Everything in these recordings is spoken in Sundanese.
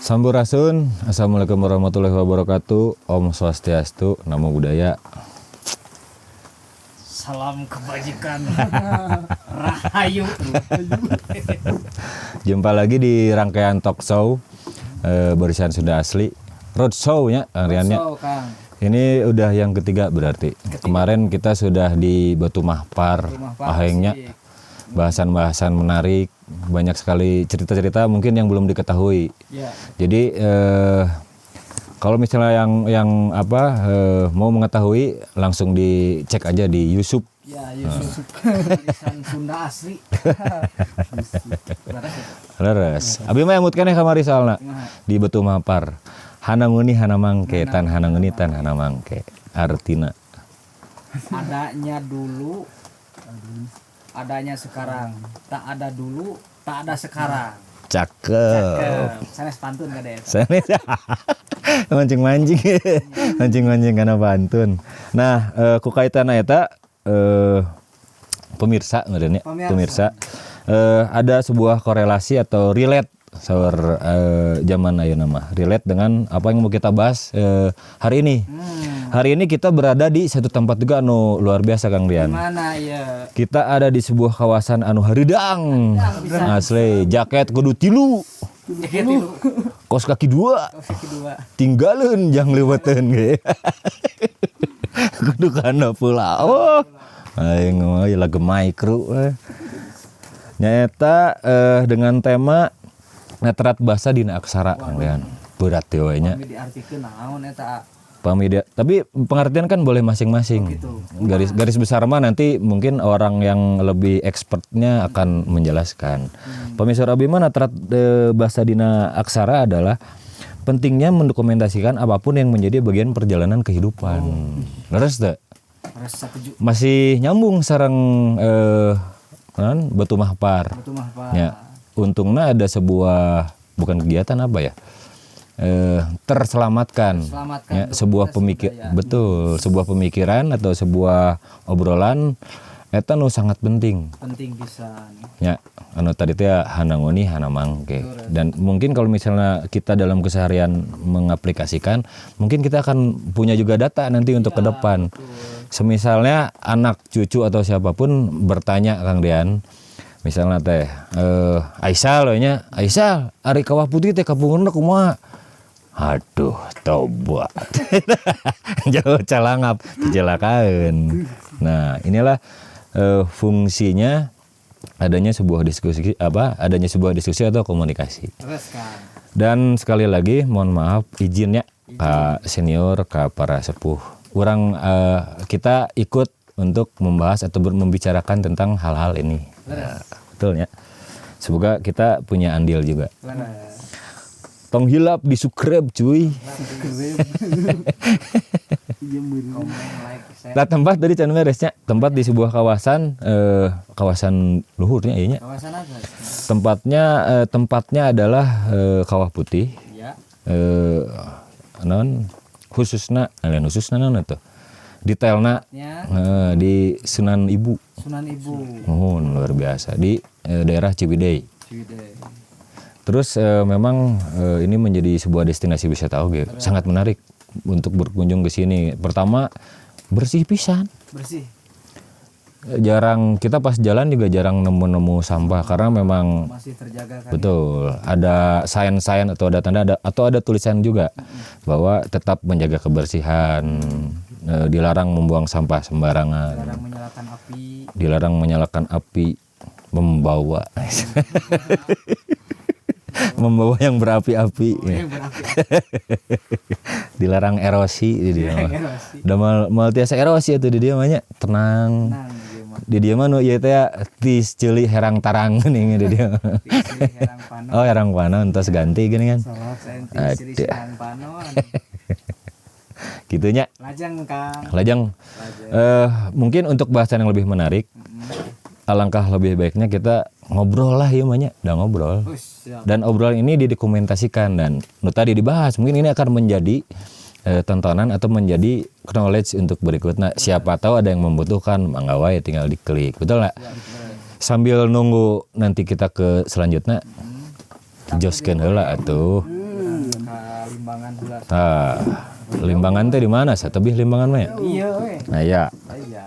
Sampurasun, assalamualaikum warahmatullahi wabarakatuh. Om Swastiastu, Namo Buddhaya. Salam kebajikan. Rahayu. Jumpa lagi di rangkaian talk show Barisan Sunda Asli. Road show nya, Kang Riannya. So, Kang. Ini udah yang ketiga berarti. Kemarin kita sudah di Batu Mahpar, Batu Mahpar, Ahengnya. Asik. Bahasan-bahasan menarik, banyak sekali cerita-cerita mungkin yang belum diketahui. Jadi kalau misalnya yang apa mau mengetahui, langsung dicek aja di YouTube. Ya, Yusuf. Barisan Sunda Asli. Leres ya? Leres. Abi mah emut keneh kamari soalna Kumaha? Di Batu Mahpar. Hana nguni hana mangke, tan hana nguni tan hana mangke. Artina? Adanya dulu, adanya sekarang. Tak ada dulu, tak ada sekarang. Cakep. Cakep. Sanes pantun gak deh? Sanes mancing-mancing. Mancing-mancing karena pantun. Nah, ku kaitan eta pemirsa meureun nya, Pemirsa. Pemirsa. Ada sebuah korelasi atau relate saur zaman ayeuna mah. Relate dengan apa yang mau kita bahas hari ini. Hari ini kita berada di satu tempat juga anu luar biasa, Kang Rian. Mana ya? Kita ada di sebuah kawasan anu hareudang. Asli, jaket kudu tilu, Jaket itu. Kos kaki dua, Kos kaki dua. Tinggalin jang lewatan ge. Kudu kana pula. Oh. Aing mah ya lagu micro. Nyaeta dengan tema netrat bahasa dina aksara, Kang Rian. Berat teh we nya. Kami diartikeun naon eta? Pami dia, tapi pengertian kan boleh masing-masing. Gitu. Garis garis besar mah nanti mungkin orang yang lebih expertnya akan menjelaskan. Pami saur abi mah netrat bahasa dina aksara adalah pentingnya mendokumentasikan apapun yang menjadi bagian perjalanan kehidupan. Leres teu? Leres, setuju. Masih nyambung sareng naon, Batu Mahpar. Betul mah, Pak. Ya, untungnya ada sebuah, bukan kegiatan, apa ya? Terselamatkan. Terselamatkan Ya, sebuah dokumentasi pemikir budaya. Betul, sebuah pemikiran atau sebuah obrolan eta nu sangat penting. Penting pisan. Ya, anu tadi teh hana nguni hana mangke. Dan mungkin kalau misalnya kita dalam keseharian mengaplikasikan, mungkin kita akan punya juga data nanti untuk ke depan. Semisalnya anak cucu atau siapapun bertanya, Kang Dian, misalnya teh Aisyah loh nya, "Aisyah, ari Kawah Putih teh kapungkurna kumaha?" Aduh, tobat. Jauh calangap, dicelakaeun. Nah, inilah fungsinya adanya sebuah diskusi apa? Adanya sebuah diskusi atau komunikasi. Terus kan. Dan sekali lagi mohon maaf, izinnya ke senior, ke para sepuh. Orang kita ikut untuk membahas atau membicarakan tentang hal-hal ini. Ya, betul ya. Semoga kita punya andil juga. Leres. Tong hilap di subscribe, cuy. Komen, like, share. Nah, tempat dari can beresnya, tempat di sebuah kawasan kawasan luhurnya ieu nya. Kawasan apa? Tempatnya adalah Kawah Putih. Non khususna, lain khususna, naon atuh? Detailna Ya. di Sunan Ibu. Sunan Ibu. Muhun, luar biasa di daerah Ciwidey. Ciwidey. Terus memang ini menjadi sebuah destinasi wisata oge, sangat menarik untuk berkunjung ke sini. Pertama, bersih pisan. Bersih. Jarang, kita pas jalan juga jarang nemu-nemu sampah karena memang Masih terjaga kan. Betul, ada sign-sign atau ada tanda ada, atau ada tulisan juga bahwa tetap menjaga kebersihan, dilarang membuang sampah sembarangan, Dilarang menyalakan api. Dilarang menyalakan api, membawa membawa yang berapi-api, Oh, yang berapi. Dilarang erosi di dieu mah. Erosi. Da moal moal tiasa erosi atuh di dieu mah nya, tenang. Tenang di dieu mah. Di dieu mah nu ieu teh tis ceuli herang tarang geuning di dieu. Tis herang panon. Oh, herang panon tos ganti gini kan. Salah, tis ceuli Aduh. herang panon. Gitu nya. Lajeng, Kang. Lajeng. Lajeng. Mungkin untuk bahasan yang lebih menarik, alangkah lebih baiknya kita ngobrol lah ya mah nya, udah ngobrol. Ush, siap. Dan obrolan ini didokumentasikan dan nu tadi dibahas, mungkin ini akan menjadi tontonan atau menjadi knowledge untuk berikutnya. Siapa tahu ada yang membutuhkan, mangga wae tinggal diklik. Betul nggak? Sambil nunggu nanti kita ke selanjutnya, joskeun heula atuh. Limbangan heula. Tah, Limbangan teh di mana? Satebih Limbangan mah ya? Iya we. Nah, ya. Iya.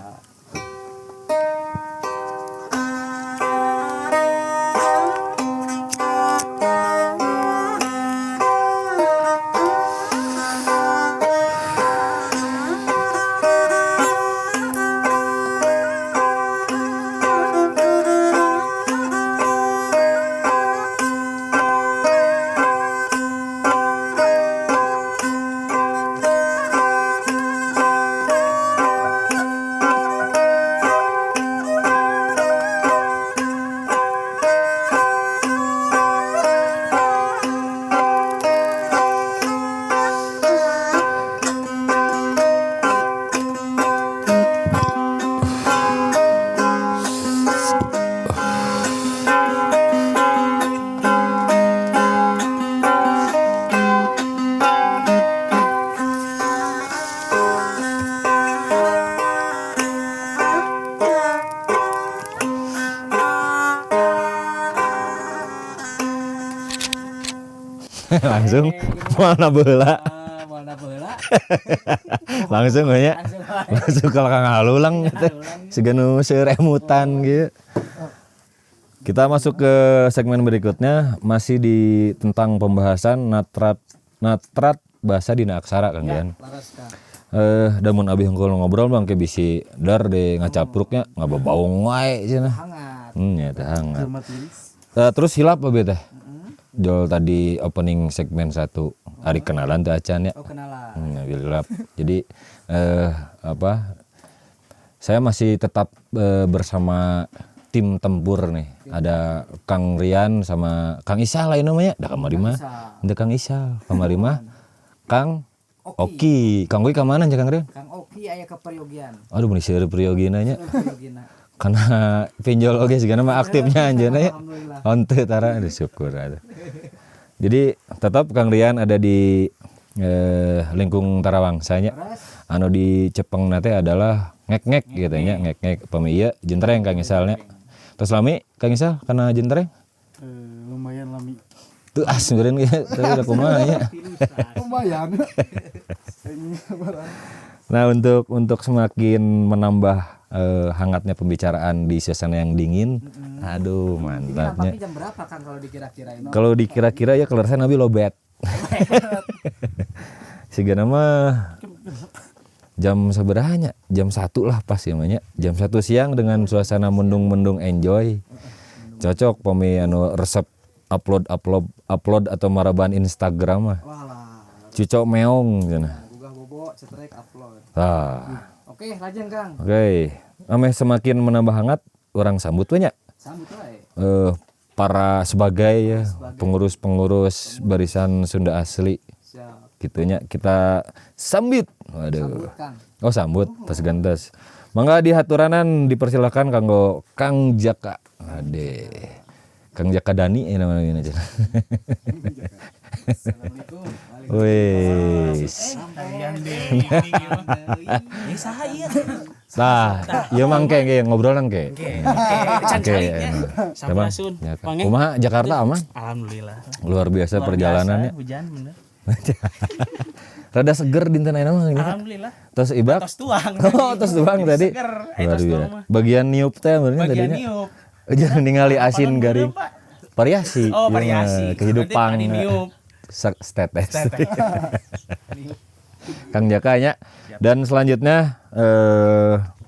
Langsung mana baheula. Mana baheula? Langsung we nya. Langsung wae. Langsung kalau Kang Halulang gitu. Siga nu seueur emutan gitu. Kita masuk ke segmen berikutnya, masih di tentang pembahasan natrat bahasa dina aksara Kang Dian. Laras Kang. Da mun abi hungkul ngobrol bang ke bisi dar de ngacapruknya ngababaung wae cenah. Hangat. Ya teh hangat. Terus hilap abi teh. Jol tadi opening segmen 1 hari kenalan teh acan ya. Oh, kenalan. Hilap. Jadi apa? Saya masih tetap bersama tim tempur nih. Ada Kang Rian sama Kang Isal lain namanya. Da kamari mah. Da Kang Isal, kamari mah Kang Oki. Kang Oki ka mana nya Kang Rian? Kang Oki aya ke Peryogian. Aduh meuni seueur Peryogina nya. Peryogina. Karena pinjol oge sigana mah aktifnya anjeunna nya. Alhamdulillah. Henteu tara aduh syukur aduh. Jadi tetap Kang Rian ada di lingkung Tarawangsa nya. Anu di Cepeng na teh adalah ngek-ngek gitu nya, ngek-ngek pami ieu jentreng Kang Isal nya. Terus lami Kang Isal kana jentreng? Lumayan lami. Tuh as meureun ge teu da kumaha nya. Lumayan. Nah, untuk semakin menambah hangatnya pembicaraan di suasana yang dingin. Aduh, mantapnya. Ini jam berapa Kang kalau dikira-kira ini? Kalau dikira-kira ya kalau saya Nabi lobet. Sigana mah jam seberanya? Jam 1 lah pas ya mah nya. Jam 1 siang dengan suasana mendung-mendung enjoy. Cocok pami anu resep upload atau maraban Instagram mah. Walah. Cucok meong cenah. Gugah bobo cetrek upload. Tah. Oke, lajeng Kang. Oke. Ameh semakin menambah hangat, orang sambut we nya. Sambut wae. Para sebagai ya, pengurus-pengurus barisan Sunda asli. Siap. Gitunya kita sambit. Waduh. Sambut, Kang. Oh, sambut, tos gantos. Mangga dihaturanan dipersilakan kanggo Kang Jaka. Ade. Kang Jaka Dani ya namanya aja. Assalamualaikum. Wis. Ini saha ieu? Tah, ieu mah engke engke ngobrol engke. Can Oke. calik nya. Sampurasun. Pange. Kumaha Jakarta aman? Alhamdulillah. Luar biasa perjalanannya. Hujan bener. Rada seger dinten ayeuna mah ini. Alhamdulillah. Tos ibak. Tos tuang. Oh, tos tuang tadi. Seger. Luar Tos tuang biasa. mah. Bagian niup teh benernya Bagian tadinya. niup. Jangan ningali asin Apalan garing. bener, Pak? Variasi. Oh, Iya, variasi. kehidupan. Berarti tadi niup. Stetes. Kang Jaka nya. Dan selanjutnya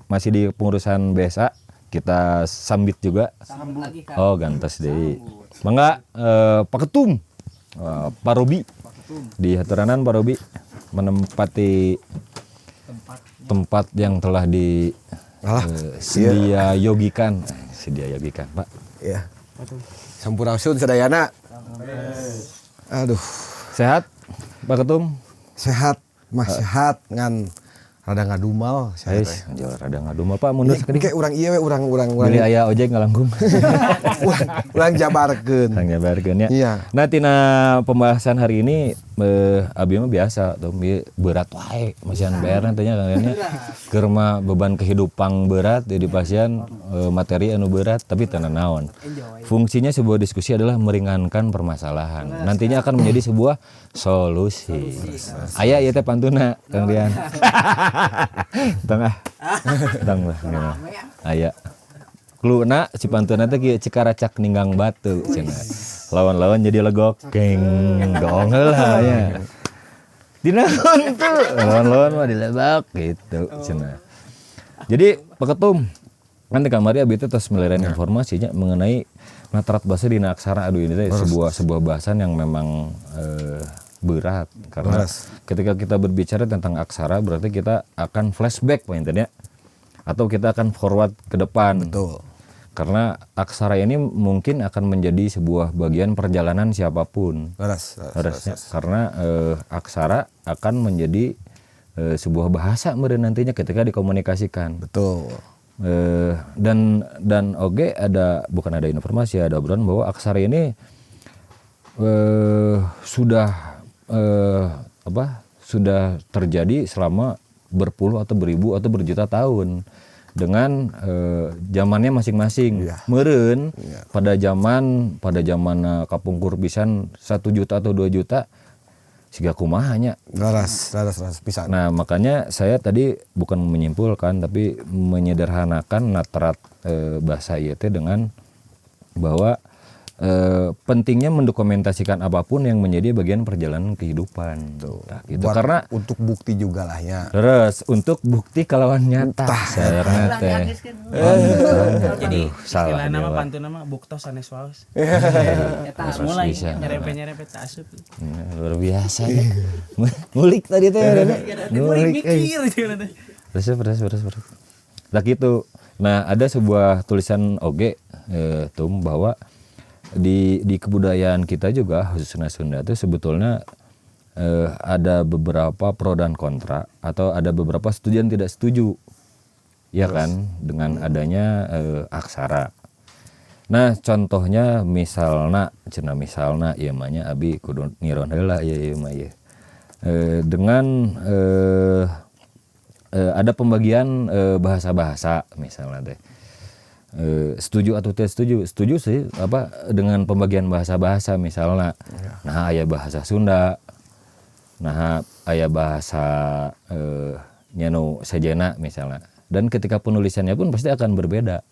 masih di pengurusan BSA kita sambit juga. Sambut lagi Kang. Oh, gantos deui. Mangga Pak Ketum, Pak Robi. Di haturanan Pak Robi menempati tempat yang telah di sedia yogikan. Sedia yogikan, Pak. Iya. Sampurasun sadayana. Aduh, Sehat, Pak Ketum? sehat, mah sehat ngan rada ngadumal sehat. Ais, anjir rada ngadumal Pak mundur sakedik. Kayak urang ieu we urang urang urang Beli aya ojek ngalangkung. urang urang jabarkeun. Urang jabarkeun ya. Iya. Nah, tina pembahasan hari ini Abi mah biasa tuh ieu berat wae masihan bayar nantinya kayaknya keur mah beban kehidupan berat jadi pasien materi anu berat, tapi teu naon. Fungsinya sebuah diskusi adalah meringankan permasalahan. Nantinya akan menjadi sebuah solusi. Aya ieu teh pantuna, Kang Rian. Tengah. Tang lah. Aya. Cluna si pantuna teh kieu, cikaracak ninggang batu cenah. Lawan-lawan jadi legok geng gong heula nya. Dinaon tuh? Lawan-lawan mah dilebak gitu cenah. Jadi Pak Ketum, kan di kamari abi teh tos meliran informasinya mengenai natrat bahasa dina aksara. Aduh, ini teh sebuah sebuah bahasan yang memang berat karena Beras. Ketika kita berbicara tentang aksara berarti kita akan flashback poinnya atau kita akan forward ke depan. Betul. Karena aksara ini mungkin akan menjadi sebuah bagian perjalanan siapapun. Leres, leres, Harusnya leres. Karena aksara akan menjadi sebuah bahasa meureun nantinya ketika dikomunikasikan. Betul. Dan oke ada, bukan ada informasi, ada obrolan bahwa aksara ini sudah apa, sudah terjadi selama berpuluh atau beribu atau berjuta tahun dengan zamannya masing-masing. Meureun pada zaman kapungkur pisan 1 juta atau 2 juta siga kumaha nya. Leres, leres, leres pisan. Nah, makanya saya tadi bukan menyimpulkan tapi menyederhanakan natrat bahasa ieu teh dengan bahwa pentingnya mendokumentasikan apapun yang menjadi bagian perjalanan kehidupan. Nah, gitu. Karena Untuk bukti juga lah ya. Terus untuk bukti kalawan nyata saerna teh. Jadi Aduh, salah istilah nama jawab. pantun nama buktos sanes waos. Eta. Mulai Bisa. nyerempet-nyerempet tak asup. Ya, luar biasa ya. Ngulik tadi teh Rene. Ngulik Ngulik euy. mikir gitu teh. Terus terus terus terus. Nah gitu. Nah, ada sebuah tulisan oge Tum, bahwa di kebudayaan kita juga khususnya Sunda itu sebetulnya ada beberapa pro dan kontra atau ada beberapa setuju dan tidak setuju, ya kan, dengan adanya aksara. Nah, contohnya misalnya cenah, misalnya ieu mah nya abi kudu ngiron heula ieu ieu mah ieu. Dengan ada pembagian bahasa-bahasa misalnya teh. Setuju atau tidak setuju? Setuju sih apa dengan pembagian bahasa-bahasa misalnya. Nah, aya bahasa Sunda. Nah, aya bahasa nya nu sejena misalnya. Dan ketika penulisannya pun pasti akan berbeda.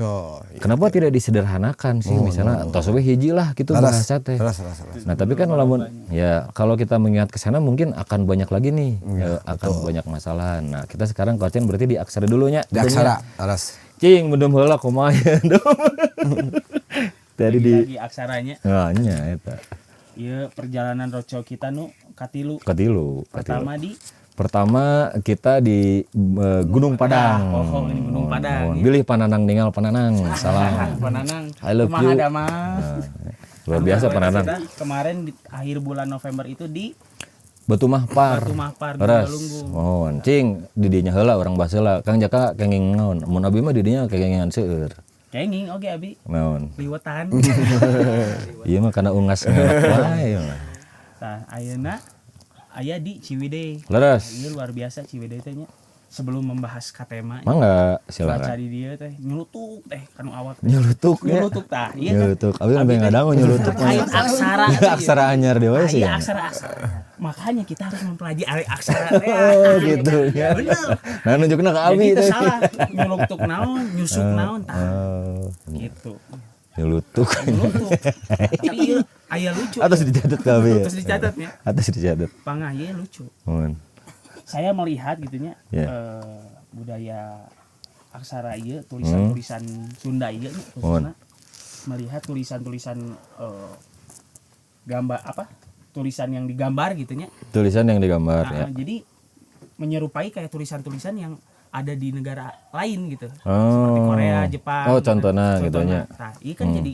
Oh, iya. Kenapa tidak disederhanakan sih, misalnya tos we hiji lah gitu Leres, bahasa teh. leres, leres, leres. Nah, tapi kan lamun ya kalau kita mengingat ke sana mungkin akan banyak lagi nih, akan banyak masalah. Nah, kita sekarang konsen berarti di aksara dulu nya. Di aksara, leres. Cing, mendem heula kumaha ya, dum. Tadi di Lagi aksaranya. Nah, nya eta. Ieu perjalanan roadshow kita nu katilu. Katilu, katilu. Pertama di Pertama kita di Gunung Padang. Oh, ini Gunung Padang. Mohon. Bilih pananang ningal pananang. Salam. Pananang. I love Kumaha you. damang. Nah, luar biasa pananang. Sudah kemarin di akhir bulan November itu di Batu Mahpar. Batu Mahpar, Leres. Galunggung. Mohon. Cing, didinya heula urang bahas heula. Kang Jaka kenging naon? Mun abi mah didinya kengingan seueur. Kenging oke abi Naon? liwetan. Ieu mah kana ungas ngelak wae mah. Tah ayeuna aya di Ciwidey. Leres. Ini luar biasa Ciwidey teh nya. Sebelum membahas ka tema Mangga, cuaca silakan. di dieu teh nyulutuk teh kanu awak teh. Nyulutuk ya. Nyulutuk tah. Iya kan? Nyulutuk. Abi sampai ngadangu nyulutuk. Terkait aksara teh. Aksara anyar deui Ah, sih. iya Ya. aksara-aksara. Makanya kita harus mempelajari aksara teh. Oh gitu ya. Bener. Nah, nunjukna ke abi Jadi teu teh. salah nyulutuk naon, nyusuk naon tah. Oh, Gitu. nyulutuk. Nyulutuk. Tapi ieu aya lucu. Atas dicatat ke abi ya. Terus dicatat ya. Atas dicatat. Pangah ieu lucu. Mohon. Saya melihat gitunya Ya. Budaya aksara ieu, tulisan-tulisan Sunda ieu nya, khususna melihat tulisan-tulisan gambar apa? Tulisan yang digambar gitu nya. Tulisan yang digambar Nah, ya. jadi menyerupai kayak tulisan-tulisan yang ada di negara lain gitu. Oh. Seperti Korea, Jepang. Oh, contohnya Contohna. gitu nya. Nah, ini kan jadi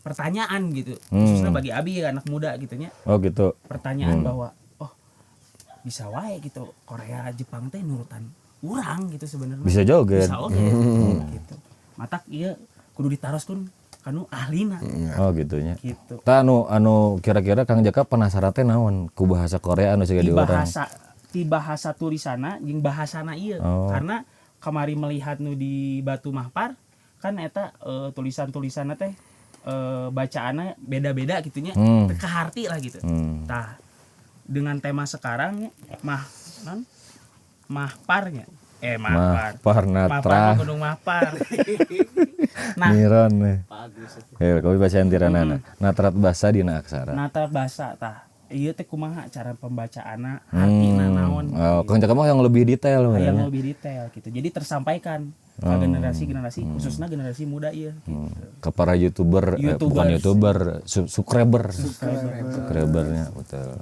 pertanyaan gitu. Khususnya bagi Abi ya, anak muda gitu nya. Oh gitu. Pertanyaan bahwa oh bisa wae gitu Korea, Jepang teh nurutan urang gitu sebenarnya. Bisa joget. Bisa oge gitu. Matak ieu kudu ditaroskeun Kanu ahlina. Oh gitu nya. Gitu. Tah anu anu kira-kira Kang Jaka penasaran teh naon ku bahasa Korea anu siga Di di urang. bahasa, di bahasa tulisana jeung bahasana ieu. Oh. Karena kamari melihat nu di Batu Mahpar kan eta tulisan-tulisanna teh bacaanna beda-beda gitu nya. Teu kaharti lah gitu. Tah, dengan tema sekarang mah non mahparnya mahpar. Mahpar Mahpar natra. Mah Gunung Mahpar. Nah, Miron nih. Bagus itu. Kopi bacaan tiranana. Natrat basa dina aksara. Natra basa tah. Ieu teh kumaha cara pembacaanna, hartina naon. Oh, Kang Jaka mah yang lebih detail Yang ya. lebih detail gitu. Jadi tersampaikan ke generasi-generasi khususnya generasi muda ieu gitu. Ke para YouTuber, bukan YouTubers. YouTuber, subscriber. Subscribernya betul.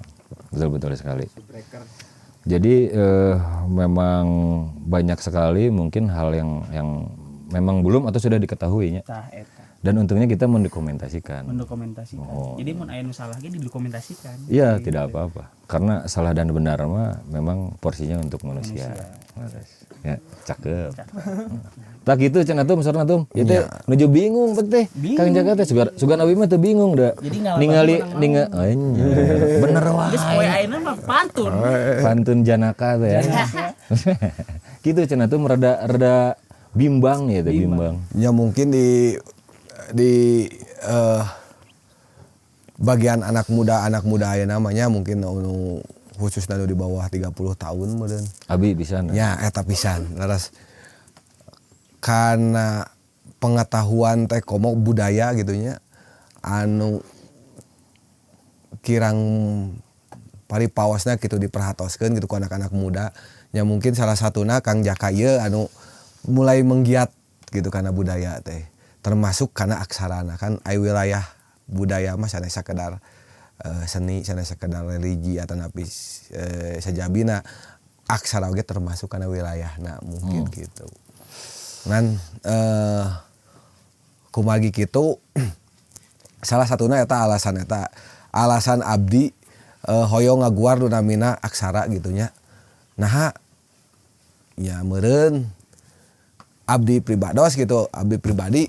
Betul betul sekali. Jadi memang banyak sekali mungkin hal yang memang belum atau sudah diketahuinya. Tah eta. Dan untungnya kita mendokumentasikan. Mendokumentasikan. Oh. Jadi mun aya nu salah ge didokumentasikan. Iya, tidak apa-apa. Karena salah dan benar mah memang porsinya untuk manusia. Ya, cakep. Tah gitu cenah tuh misalnya tuh. Ieu teh nuju bingung teh. Kang Jaka teh sugan sugan abi mah teu bingung da. Jadi ngalaman Ningali menang ninga oh, nya. Bener wae. Geus poe ayeuna mah pantun. Pantun Janaka teh ya. Gitu cenah tuh rada rada bimbang ya teh bimbang. Ya mungkin di bagian anak muda aya namanya mungkin anu khususnya nu di bawah 30 tahun meureun. Abi bisa nah. Ya eta pisan leres. Karena pengetahuan teh komo budaya gitu nya anu kirang paripaosna gitu diperhatoskeun gitu ku anak-anak muda ya. Mungkin salah satuna Kang Jaka ieu anu mulai menggiat gitu karena budaya teh, termasuk karena aksarana. Kan ai wilayah budaya mah sanes sakedar seni, sanes sakedar religi atau napi sajabina, aksara oge termasuk karena wilayahna mungkin gitu. Ngan kumargi kitu, salah satuna eta alasan, eta alasan abdi hoyong ngaguar nu namina aksara gitu nya. Naha ya, meureun abdi pribados gitu, abdi pribadi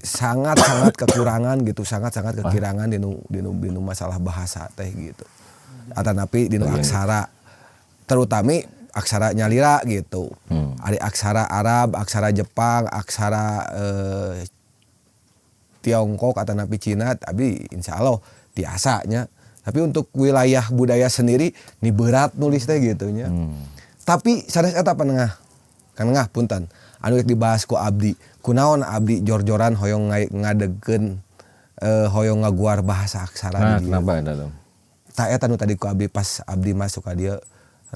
sangat sangat kekurangan gitu, sangat sangat kekurangan dinu masalah bahasa teh gitu atanapi dinu aksara, terutama aksara nyalira gitu. Ada aksara Arab, aksara Jepang, aksara Tiongkok atanapi Cina, tapi insya Allah tiasa nya. Tapi untuk wilayah budaya sendiri nih berat nulis teh gitu nya. Tapi sanes eta panengah kanengah, punten, anu rek dibahas ku abdi, kunaon abdi jor-joran hoyong ngadegkeun hoyong ngaguar bahasa aksara Nah, di dieu. Kenapa eta tuh? Tah, eta nu tadi ku abdi pas abdi masuk ka dieu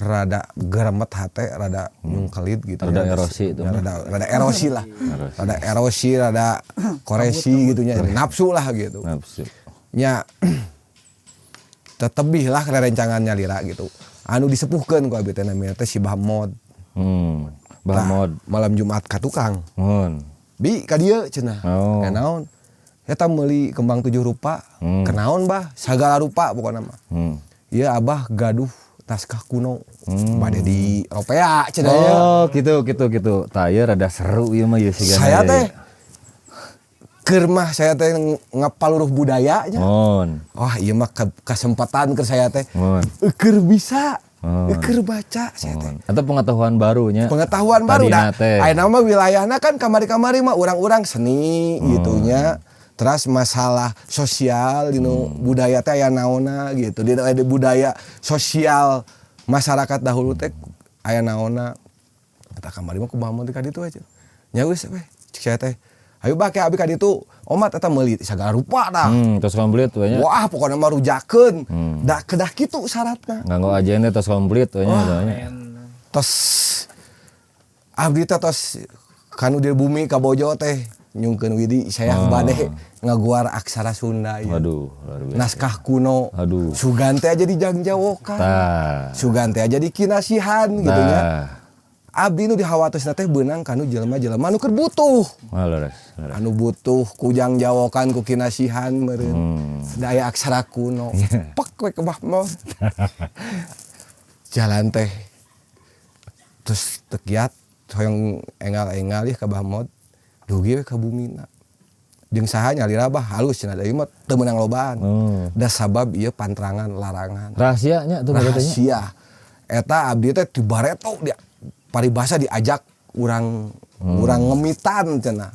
rada geremet hate, rada nyungkelit gitu. Rada ya. erosi itu. Ya, rada rada erosi lah. Erosi. Rada erosi, rada koresi gitu nya, nafsu lah gitu. Nafsu. Nya tetebih lah rerencangan nyalira gitu anu disepuhkeun ku abdi teh, namanya teh si Bah Mod. Bah Tah, Mod. Malam Jumat ka tukang. Mun. "Bi, ka dieu," cenah. Oh. "Naon?" "Eta meuli kembang tujuh rupa." "Kenaon, Bah?" "Sagala rupa pokokna mah." "Ieu Abah gaduh naskah kuno. Bade di ropea," cenah ya. Oh, gitu gitu gitu. Tah ieu rada seru ieu mah ieu sigana. Saya teh keur mah saya teh ngapaluruh budaya nya. Mun. Wah, ieu mah kesempatan keur saya teh. Mun. Keur bisa, Oh. keur baca saya teh. Mun. Atau pengetahuan barunya. Pengetahuan baru Tadina dah. teh. Ayeuna mah wilayahna kan kamari-kamari mah urang-urang seni gitu nya. Terus masalah sosial dinu budaya teh aya naonna gitu. Dinu ada budaya sosial masyarakat dahulu teh aya naonna. Eta kamari mah kumaha mun teh ka ditu aja. Nya geus we cek saya teh. "Ayo, Bah, ke abi ka ditu." Omat eta meuli sagala rupa dah. Tos komplit we nya. Wah, pokoknya mah rujakeun. Da kedah kitu syaratna. Nganggo ajen teh tos komplit we nya nya. Tos abdi teh tos kanu di bumi ka Bojo teh nyungkeun widi saya bade ngaguar aksara Sunda ieu. Waduh, luar biasa. Naskah kuno. Aduh. Sugan teh aja dijangjawokan. Tah. Sugan teh aja dikinasihan gitu nya. Tah. Abdi nu dihawatosna teh beunang kanu jelema-jelema anu keur butuh. Wah, leres, leres. Anu butuh ku jangjawokan, ku kinasihan meureun. Da aya aksara kuno. Pek we ke Bah Mod. Jalan teh terus tekiat hoyong engal-engal ya ka Bah Mod. Dugi we ka bumina. Jeung saha nyalira bah halus cenah, da ieu mah teu meunang lobaan. Da sabab ieu pantrangan larangan. Rahasianya tuh berarti nya. Rahasia. Eta abdi teh di bareto dia paribasa diajak urang, urang ngemitan cenah.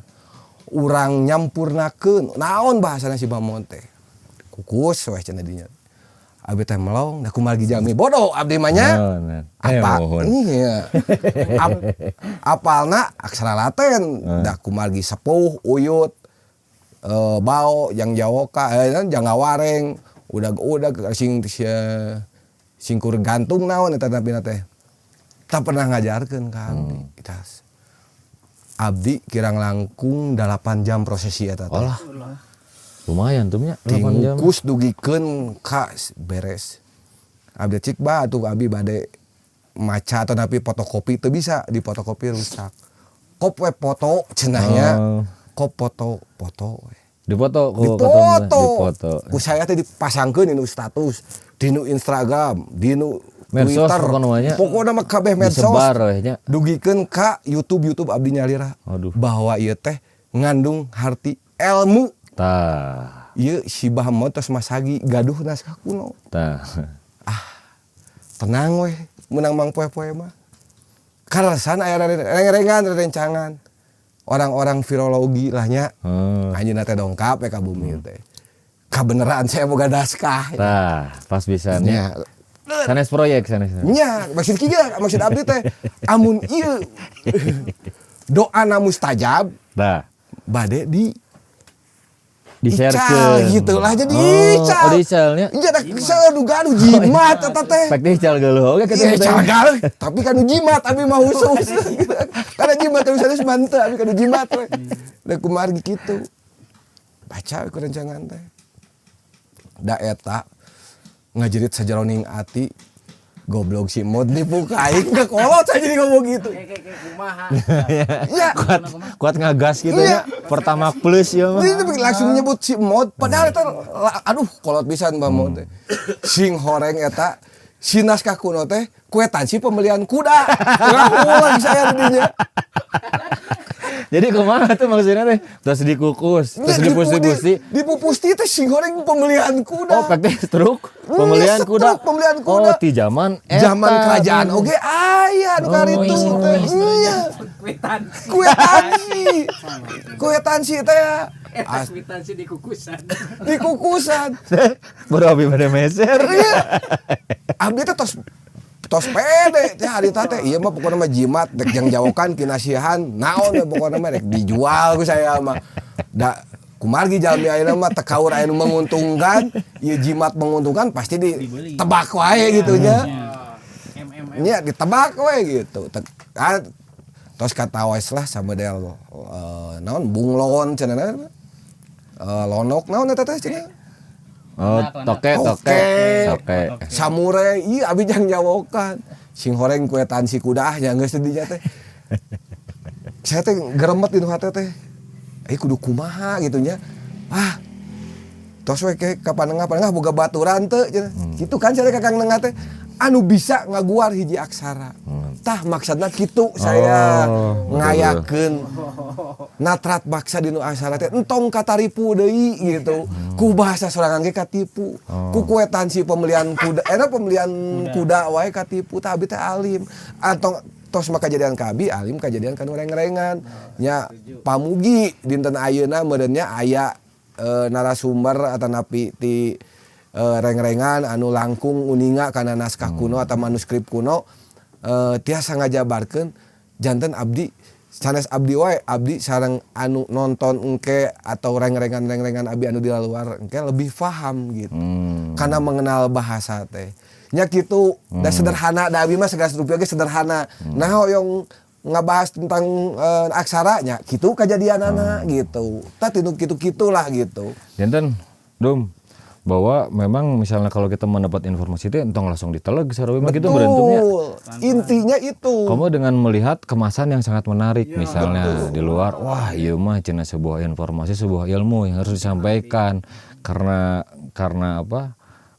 Urang nyampurnakeun naon bahasana si Bamon teh. Kukus weh cenah dinya. Abdi teh melong da kumargi jalmi bodoh abdi mah nya. Oh, nah. Eh, Apa? mohon. Iya. Apalna aksara Latin da kumargi sepuh uyut bao yang jawoka jangawareng udah sing singkur gantung naon eta tapi teh. Tak pernah ngajarkeun ka abdi. Kita abdi kirang langkung 8 jam prosesi eta teh. Olah. Lumayan tuh nya 8 jam. Tingukus dugikeun ka beres. Abdi cik bah atuh abdi bade maca atau napi fotokopi teu bisa, di fotokopi rusak. Kop we foto cenahnya. Oh. Kop foto foto we. Dipoto ku Dipoto. Dipoto. Ku saya teh dipasangkeun dinu status, dinu Instagram, dinu Medsos Twitter. pokokna mah nya. Pokokna mah kabeh medsos. Disebar we nya. Dugikeun ka YouTube YouTube abdi nyalira. Aduh. Bahwa ieu teh ngandung harti ilmu. Tah. Ieu si Bah Mod tos masagi gaduh naskah kuno. Tah. Tenang weh, menang mang poe-poe mah. Kaleresan aya reng-rengan rencangan. Orang-orang virologi lah nya. Anjeunna teh dongkap we ka bumi teh. Kabeneran saya boga naskah. Tah, pas pisan nya. Nya. Sanes proyek sanes. Nya, maksud kieu maksud abdi teh amun ieu doana mustajab Tah. bade di Di-share-keun. gitu lah jadi Oh, ical. oh, diicalnya. Iya dah gaduh gaduh jimat eta teh. Pek diical geuleuh oge kitu. Iya, ical galuh, tapi kan jimat abi mah khusus. Karena jimat tapi sanes manteu abi kan jimat we. Da kumargi kitu. Baca we ku rencangan teh. Da eta ngajerit sajaroning ati goblok si Mod nipu ka aing ke kolot saya jadi ngomong gitu. Kayak kayak kumaha. Iya. Kuat kuat ngagas gitu Iya. ya. Pertama plus ya mah. Dia langsung nyebut si Mod padahal eta aduh kolot pisan Mbak Mod teh. Sing horeng eta si naskah kuno teh kuetansi pembelian kuda. Ngaku saya dinya. Jadi kumaha tuh maksudnya teh? Terus dikukus, terus dipusti-pusti. Dipupusti teh sing horeng pembelian kuda. Oh, pek teh stroke pembelian Iya, kuda. stroke pembelian kuda. Oh, di zaman eta. Zaman kerajaan oge aya nu Oh, karitu teh. Iya. Kwitansi. Kuetansi. Kuetansi teh. Eta kwitansi di kukusan. Di kukusan. Baru abi pada meser. Iya. Abdi teh tos tos pede teh harita teh ieu mah pokokna mah jimat dek jang jawokan kinasihan naon we pokokna mah dek dijual ku saya mah. Da kumargi jalmi ayeuna mah teu kaur aya nu menguntungkan, ieu jimat menguntungkan pasti ditebak wae gitu nya. MMM. Nya ditebak we gitu. Tos katawas lah samodel naon bunglon cenah lonok naon eta teh cenah. Oh, toke, toke, toke. Samurai, iya abi jang jawokan. Sing horeng kuetansi kuda ah nya geus dinya teh. Saya teh geremet di hati teh. Eh kudu kumaha gitu nya. Ah. Tos we ke ka panengah-panengah boga baturan teu cenah. Kitu kan saya ka Kang Nengah teh anu bisa ngaguar hiji aksara. Tah maksudna kitu saya Oh, betul. ngayakeun natrat baksa dinu aksara teh entong kataripu deui gitu. Ku bahasa sorangan ge katipu. Ku kuetansi pembelian kuda, eta pembelian kuda wae katipu tah abi teh alim. Atong tos mah kajadian ka abi alim kajadian ka nu reng-rengan. Nya pamugi dinten ayeuna meureun nya aya narasumber atau napi ti reng-rengan anu langkung uninga kana naskah kuno atau manuskrip kuno tiasa ngajabarkeun janten abdi sanes abdi wae abdi sareng anu nonton engke atau reng-rengan-reng-rengan abdi anu di luar engke lebih paham gitu. Karena mengenal bahasa teh. Nya kitu da sederhana da abdi mah segala rupiah ge sederhana. Nah hoyong ngabahas tentang aksara nya kitu kajadianana gitu. Tah tinu kitu-kitulah gitu. Janten, Dum, bahwa memang misalnya kalau kita mendapat informasi itu entong langsung diteleg sarua mah gitu berentumnya. Intinya itu. Kamu dengan melihat kemasan yang sangat menarik misalnya di luar, wah iya mah cenah sebuah informasi, sebuah ilmu yang harus disampaikan karena apa?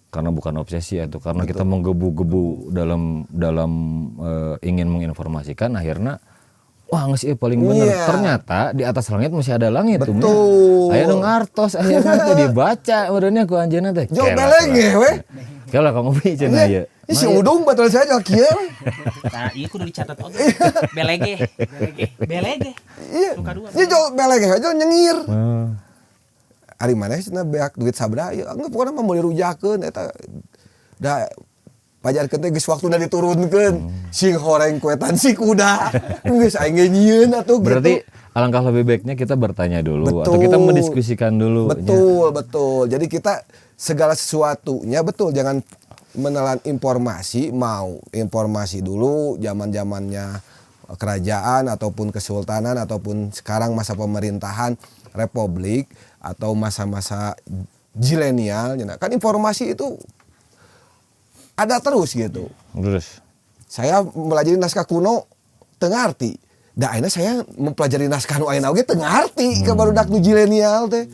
Karena bukan obsesi atau karena kita menggebu-gebu dalam dalam ingin menginformasikan akhirnya Wah, geus ieu paling bener. Iya. Ternyata di atas langit masih ada langit tuh. Betul. Aya nu ngartos ayeuna teh dibaca meureunnya ku anjeunna teh. Jo belenge we. Kela ka ngopi cenah ieu. Ih, si Udung batul saya jual kieu. Nah, iya kudu dicatat oge. Belege. Belege. Iya. Suka dua. Iya jo belenge jo nyengir. Hmm. Ari maneh cenah beak duit sabra ieu enggeus pokona mah meuli rujakeun eta da pajarkeun teh geus waktuna diturunkeun. Sing horeng kuetan si kuda. Geus aing ge nyieun atuh gitu. Berarti alangkah lebih baiknya kita bertanya dulu atau Betul. kita mendiskusikan dulu. Betul, betul. Jadi kita segala sesuatunya betul jangan menelan informasi, mau informasi dulu zaman-zamannya kerajaan ataupun kesultanan ataupun sekarang masa pemerintahan republik atau masa-masa zilenial kan informasi itu ada terus gitu. Terus. Saya mempelajari naskah kuno teu ngarti. Da ayeuna saya mempelajari naskah nu ayeuna oge teu ngarti ke barudak nu zilenial teh.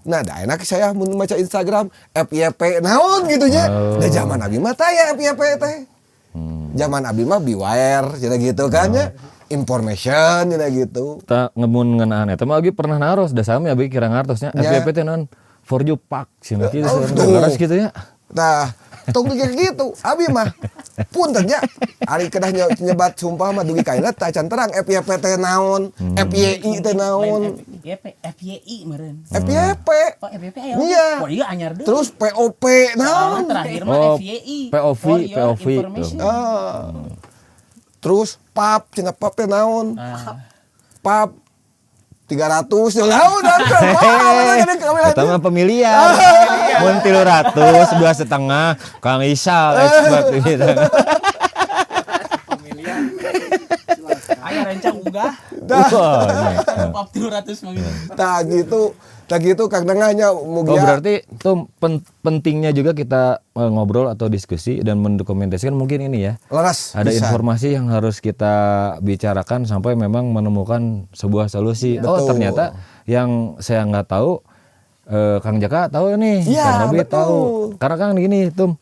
Nah, da ayeuna saya mun maca Instagram FYP naon gitu nya. Da zaman abi mah taya FYP teh. Zaman abi mah beware cenah gitu kan nya. Information cenah gitu. Kita ngemun ngeunaan eta mah abi pernah naros da sami abi kira ngartosnya Ya. FYP teh naon? For you pak cenah kitu Oh, oh, tuh. naros kitu nya. Nah, tong mikir gitu. Abi mah punten nya ari kedah nyebat sumpah mah dugi kaina teh acan terang FYP teh naon, FYI teh naon. FYP, FYI meureun. FYP. Oh, FYP aya. Iya. Wah, iya anyar deui. Terus POP Nah, naon. terakhir mah Oh, FYI. POV, For your POV tuh. information. Ah. Terus pap cenah pap teh naon? Pap 300 ya naon Eta mah pemilihan. Mun 300 2,5 Kang Isal expert gitu. Pemilihan. Aya rencang unggah. Wah, iya. Pap 300 mah gitu. Tah gitu. Tah gitu Kang Nengahnya mugia. Oh berarti itu pentingnya juga kita ngobrol atau diskusi dan mendokumentasikan mungkin ini ya. Leres Ada pisan. informasi yang harus kita bicarakan sampai memang menemukan sebuah solusi. Oh Betul. ternyata yang saya nggak tahu, Kang Jaka tahu nih, Iya, Kang Robi betul. tahu. Karena kan gini tuh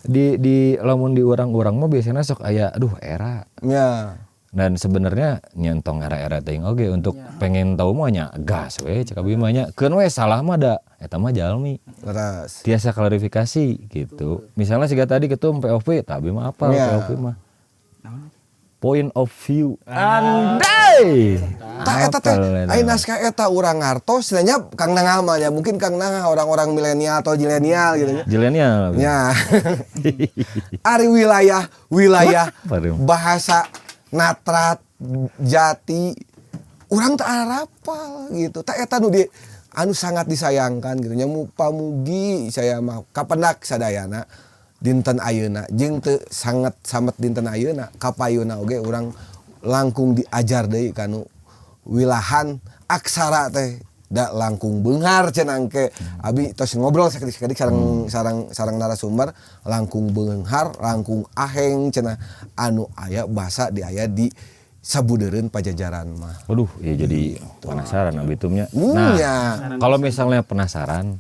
di lamun di urang-urang mah biasanya sok aya aduh era. Ya. Dan sebenarnya nyentong era-era teuing oge untuk pengen tahu mah nya gas we cek abi mah nya keun we salah mah da eta mah jalmi. Leres. Tiasa klarifikasi gitu. Misalnya siga tadi ketum POV, tapi mah apa Ya. POV mah? Point of view. Andai. Tah eta teh Apal eta. aya naskah eta urang ngartos nya Kang Nengah mah ya mungkin Kang Nengah orang-orang milenial atau zilenial gitu nya. Zilenial. Ya. Ari wilayah wilayah Waduh. bahasa Natrat Jati urang teu arapal gitu. Tah eta nu di anu sangat disayangkan gitu nya pamugi saya mah kapendak sadayana dinten ayeuna jeung teu sangat samet dinten ayeuna kapayuna oge urang langkung diajar deui kanu wilahan aksara teh da langkung beunghar cenah engke abi tos ngobrol sakedik-sakedik sareng sareng sareng narasumber langkung beunghar langkung aheng cenah anu aya bahasa di aya di sabudeureun Pajajaran mah. Waduh, ya jadi penasaran abi tumnya. Nah, Nya. kalau misalnya penasaran,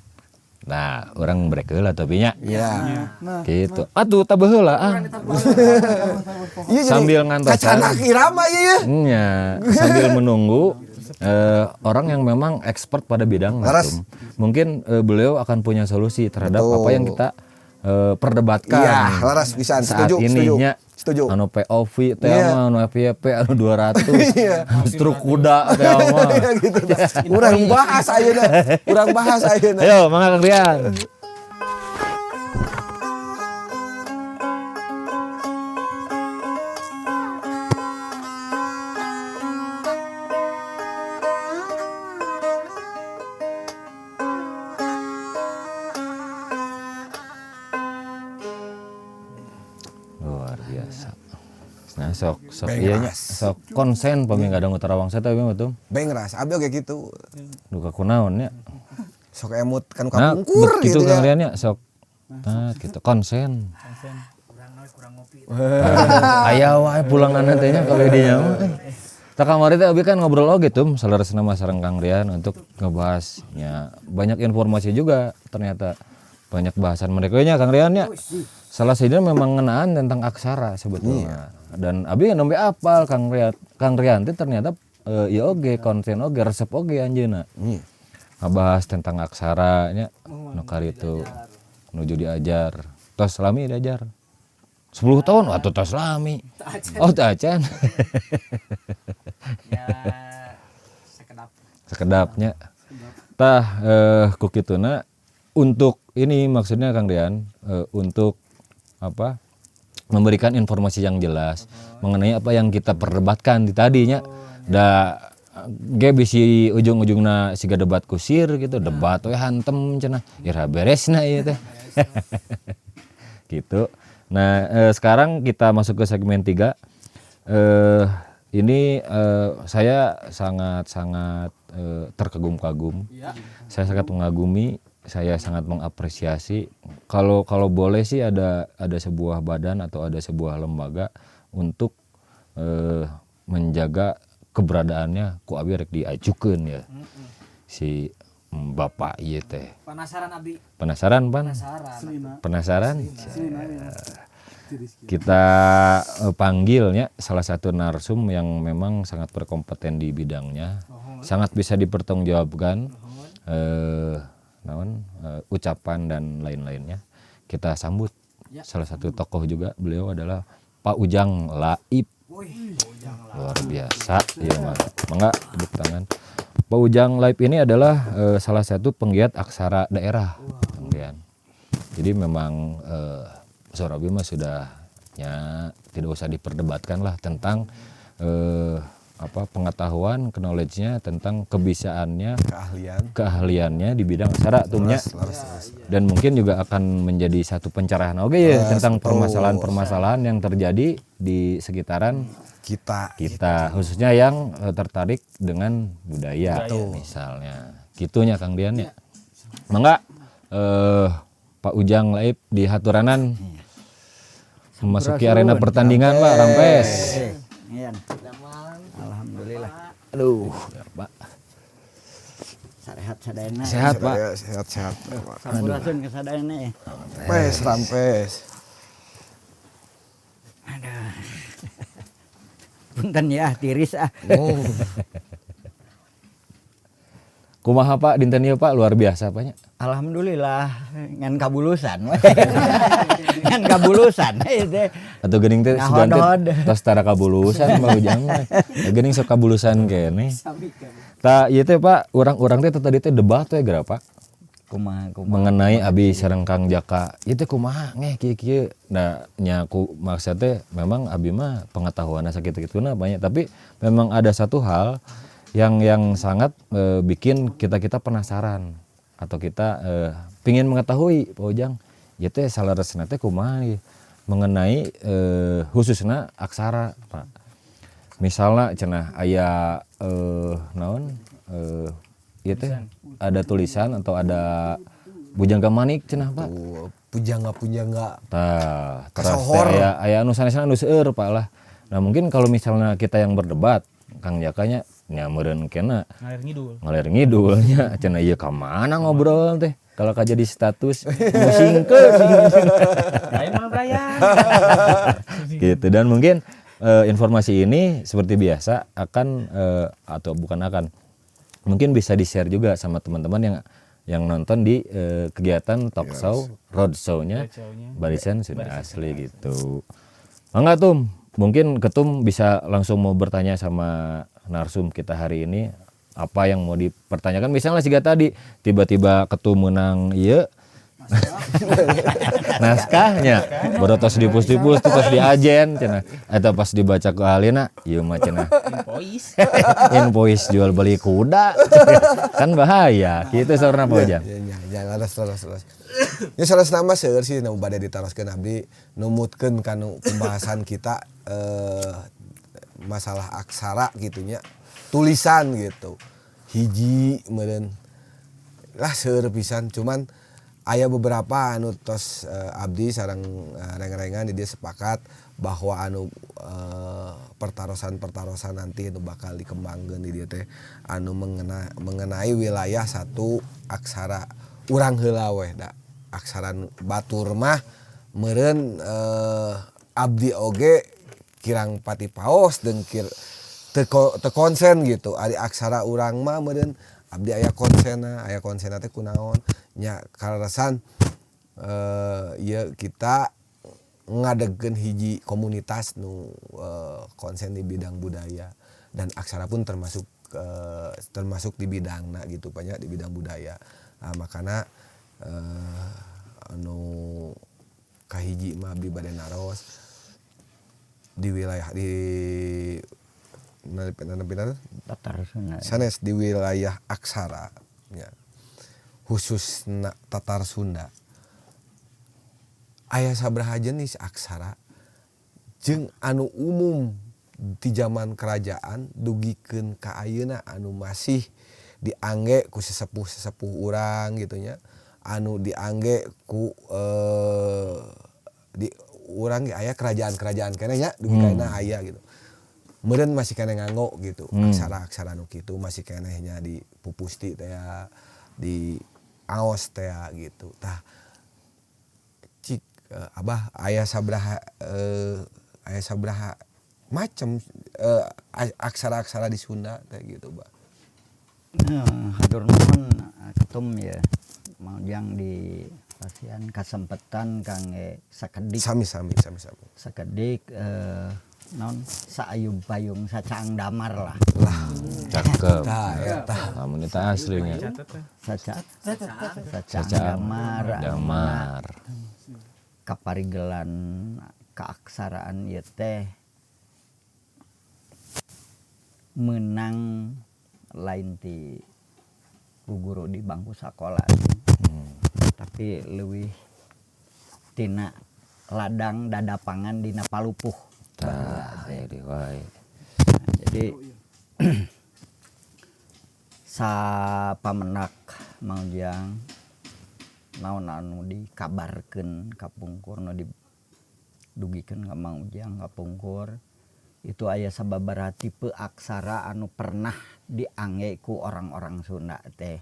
nah orang break heula tapi nya. Ya. Nah, Gitu. Atuh tabeuh heula ah. Iya, jadi Sambil ngantosan. Kacanak irama ieu ya. Nya, sambil menunggu orang yang memang expert pada bidang Leres. Tum. Mungkin beliau akan punya solusi terhadap Betul. apa yang kita perdebatkan. Iya, leres pisan. Saat Setuju, ini setuju. nya, Setuju. Anu POV teh Iya. mah, anu FYP anu 200. Iya. Anu struk kuda teh mah. Iya gitu. Urang bahas ayeuna. Urang bahas ayeuna. Ayo, mangga Kang Rian. Luar biasa. Nah, sok sok iya nya, sok konsen pami ngadang Utara Wangsa tapi mah tuh Bengras, abi oge gitu. duka kunaon nya. Sok emut kan Nah, kapungkur gitu gitu Kang ya. Rian nya sok. Nah, gitu konsen. Aya wae pulangan teh nya kalau dinya mah. Tah kamari teh abi kan ngobrol oge tuh saleresna mah sareng Kang Rian untuk ngebahas nya banyak informasi juga ternyata banyak bahasan mereka nya Kang Rian nya. Salah satunya memang ngenaan tentang aksara sebetulnya. Dan abi nembe apal Kang Rianti ternyata ieu oge konten oge resep oge anjeunna. Iya. Ngabahas tentang aksaranya nu itu nuju diajar. Tos lami diajar. 10 tahun atau tos lami. Oh, teu acan. Ya sekedap. Sekedapnya. Tah ku kituna untuk ini maksudnya Kang Rian untuk apa? Memberikan informasi yang jelas mengenai apa yang kita perdebatkan di tadinya. Da ge bisi ujung-ujungna siga debat kusir gitu, debat we hantem cenah. Iraha beresna ieu teh. Gitu. Nah, sekarang kita masuk ke segmen 3. Ini saya sangat-sangat terkagum-kagum. Saya sangat mengagumi, saya sangat mengapresiasi. Kalau kalau boleh sih ada sebuah badan atau ada sebuah lembaga untuk menjaga keberadaannya ku abi rek diajukeun ya. Si Bapak ieu teh. Penasaran abi. Penasaran, Pan? Penasaran. Penasaran? Kita panggilnya salah satu narsum yang memang sangat berkompeten di bidangnya, sangat bisa dipertanggungjawabkan naon ucapan dan lain-lainnya. Kita sambut salah satu tokoh juga, beliau adalah Pak Ujang Laib. Wih, Ujang. Luar biasa, iya mah. Mangga tepuk tangan. Pak Ujang Laib ini adalah salah satu penggiat aksara daerah, Kang Rian. Jadi memang Sorabi mah sudah ya tidak usah diperdebatkan lah tentang apa pengetahuan, knowledge-nya tentang kebisaannya, Keahlian. Keahliannya di bidang aksara tuh nya. Leres, leres, leres. Dan mungkin juga akan menjadi satu pencerahan oke ya Leres, tentang betul. Permasalahan-permasalahan yang terjadi di sekitaran kita. Kita, khususnya yang tertarik dengan budaya misalnya gitunya, Kang Dian ya. Mangga Pak Ujang Laib dihaturanan memasuki arena pertandingan, Pak. Rampes. Iya. Alhamdulillah. Aduh ya, Pak. Sarehat sadayana. Sehat, Pak. Ya, sehat sehat. Sampurasun ke sadayana ya. Rampes, rampes. Aduh. Punten ya, tiris ah. Oh, Kumaha, Pak, dinten ieu, Pak? Luar biasa, Pak nya. Alhamdulillah ngan kabulusan. Ngan kabulusan ieu teh. Atau geuning teh sugan teh Ngahodod. Tos tara kabulusan Pak Ujang mah. Ya, geuning sok kabulusan keneh. Tah ieu teh, Pak, urang-urang teh tadi teh debat teh geura, Pak. Kumaha kumaha. Mengenai abi sareng Kang Jaka ieu teh kumaha ngeh kieu kieu. Nah nya ku maksud teh memang abi mah pengetahuanna sakitu-kituna banyak, tapi memang ada satu hal yang sangat bikin kita-kita penasaran atau kita pingin mengetahui, Pak Ujang, ieu teh saleresna teh kumaha ieu mengenai khususna aksara, Pak. Misalnya cenah aya naon ieu teh ada tulisan atau ada bujangga manik cenah, Pak. Tuh, pujangga pujangga. Tah, teras teh Kasohor. Aya aya anu sanesna anu seueur, Pak lah. Nah, mungkin kalau misalnya kita yang berdebat, Kang Jakanya nya meureun kena Ngalir ngidul. Ngalir ngidulnya cenah ieu ka mana ngobrol teh kalau ka jadi status musingkeun. Lain mah Brian. Gitu, dan mungkin informasi ini seperti biasa akan atau bukan akan, mungkin bisa di-share juga sama teman-teman yang nonton di kegiatan talk show road show-nya Roadshow-nya. Barisan Sunda Asli gitu. Mangga Tum, mungkin Ketum bisa langsung mau bertanya sama narsum kita hari ini apa yang mau dipertanyakan, misalnya siga tadi tiba-tiba Ketum menang iya naskahnya baru tos dipus-dipus tuh tos diajen cenah atau pas dibaca ke ahlina ieu mah cenah Invoice. Invoice jual beli kuda kan bahaya gitu saurna, Pak Ujang. Ya, ya, ya, leres, leres, leres. Ya salah nama seueur sih nu bade ditaroskeun, abdi numutkeun kanu pembahasan kita masalah aksara gitu nya. Tulisan gitu. Hiji meureun lah seueur pisan, cuman aya beberapa anu tos abdi sareng reng-rengan di dieu sepakat bahwa anu pertarosan-pertarosan nanti anu bakal dikembangkeun di dieu teh anu mengenai wilayah satu aksara urang heula weh, da aksara batur mah Meureun abdi oge kirang pati paos dengkir teu teu konsen gitu. Ari aksara urang mah meureun abdi aya konsena, aya konsena teh kunaon nya, kaleresan ieu kita ngadegkeun hiji komunitas nu konsen di bidang budaya dan aksara pun termasuk termasuk di bidangna gitu, banyak di bidang budaya. Nah, makana anu kahiji mah abdi bade naros di wilayah di Tatar Sunda. Sanes di wilayah aksara ya, khususna Tatar Sunda, aya sabaraha jenis aksara jeung anu umum di zaman kerajaan dugikeun ka ayeuna anu masih diangge ku sesepuh-sesepuh urang gitu nya, anu diangge ku di urang ge aya kerajaan-kerajaan keneh nya, dugi ka ayeuna aya gitu. Meureun masih keneh nganggo gitu aksara-aksara nu kitu, masih keneh nya di pupusti teh ya, di aos teh ya, gitu. Tah, cik Abah, aya sabaraha macam aksara-aksara di Sunda teh gitu, Bah? Hatur nuhun ketum ya. Mang Ujang di pasihan kasempatan kangge sakedik. Sami-sami, sami-sami. Sakedik naon, saayub payung sacaang damar lah. Lah. Cakep. Tah eta. Lamun eta asli nya. Sacaang Sacaang damar. Damar. Kaparigelan keaksaraan ieu teh menang lain ti guru di bangku sekolah, tapi leuwih tina ladang dadapangan dina palupuh. Tah, aya deui wae. Nah, jadi sapamenak Mang Ujang, naon anu dikabarkeun kapungkur, nu didugikeun ka Mang Ujang kapungkur itu aya sababaraha tipe aksara anu pernah diangge ku orang-orang Sunda teh.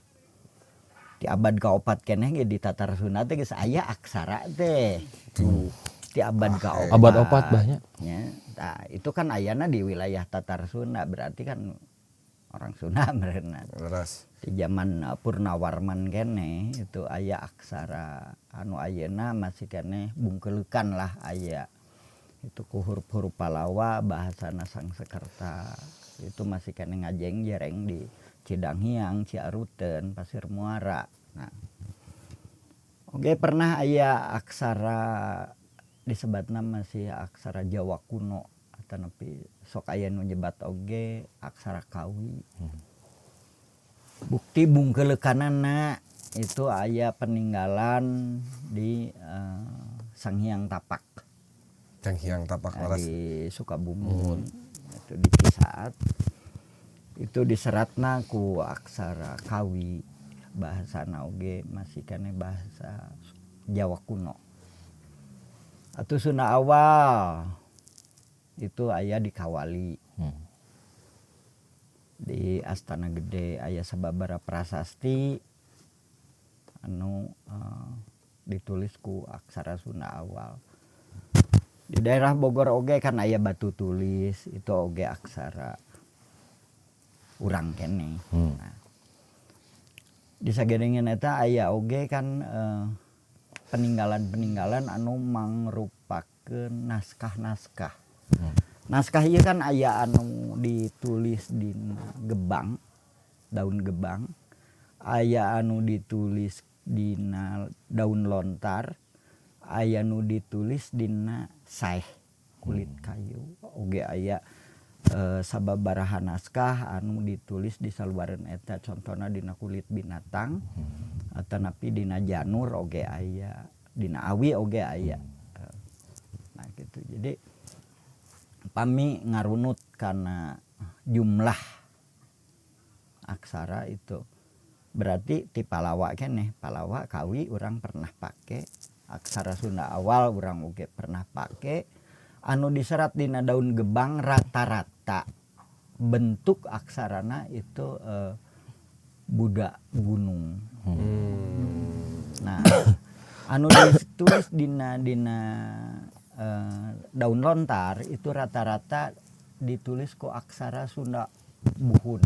Di abad kaopat keneh ge di Tatar Sunda teh geus aya aksara teh. Di abad kaopat. Abad opat banyak. Ya, nah, itu kan ayana di wilayah Tatar Sunda, berarti kan orang Sunda meureunan. Leres. Di zaman Purnawarman keneh itu aya aksara anu ayeuna masih keneh bungkeleukan lah aya. Itu ku huruf-huruf Palawa, bahasana Sangsekerta. Itu masih keneh ngajeng-jereng di Cidanghyang, Ciaruteun, Pasir Muara. Nah. Oke, pernah aya aksara disebatna masih aksara Jawa kuno atau nepi sok aya nu nyebat oge aksara Kawi. Bukti bungkeleukanana itu aya peninggalan di Sanghyang Tapak. Sanghyang Tapak. Nah, leres. di Sukabumi. Itu di Cisaat. Itu diseratna ku aksara Kawi, bahasana oge masih keneh bahasa Jawa kuno. Atau Sunda awal itu aya di Kawali. Di Astana Gede aya sababaraha prasasti anu ditulis ku aksara Sunda awal. Di daerah Bogor oge kan aya batu tulis, itu oge aksara urang keneh. Nah, di sagedengeun eta aya oge kan peninggalan-peninggalan anu mangrupakeun naskah-naskah. Naskah ieu kan aya anu ditulis dina gebang, daun gebang, aya anu ditulis dina daun lontar, aya nu ditulis dina saeh kulit kayu. Oge aya sababaraha naskah anu ditulis di saluareun eta, contohna dina kulit binatang atanapi dina janur oge aya, dina awi oge aya. Nah gitu. Jadi pami ngarunut karena jumlah aksara itu berarti ti Palawa keneh, Palawa Kawi urang pernah pake, aksara Sunda awal urang oge pernah pake, anu diserat dina daun gebang rata-rata bentuk aksarana itu Buddha gunung. Nah, Anu ditulis dina dina daun lontar itu rata-rata ditulis ku aksara Sunda Buhun.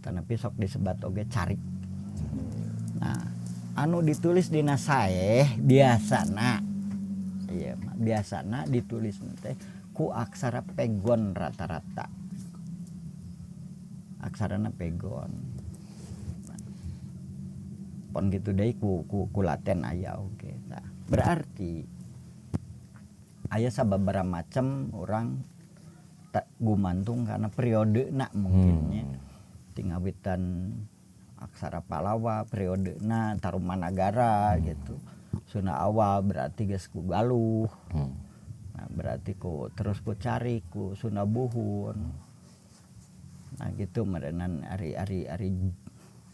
Tapi sok disebat oge carik. Nah, anu ditulis dina saeh biasana, iya, biasana ditulis teh ku aksara pegon rata-rata. Aksarana pegon. Nah, pon gitu deui ku, ku, ku laten aya oge. Nah, berarti aya sababaraha macam orang tak gumantung karena periode nak mungkinnya. Tingawitan aksara Palawa periode na Tarumanagara gitu. Sunda awal berarti geus ku Galuh. Nah, berarti ku terus ku cari ku Sunda Buhun. Nah, gitu meureunan ari ari ari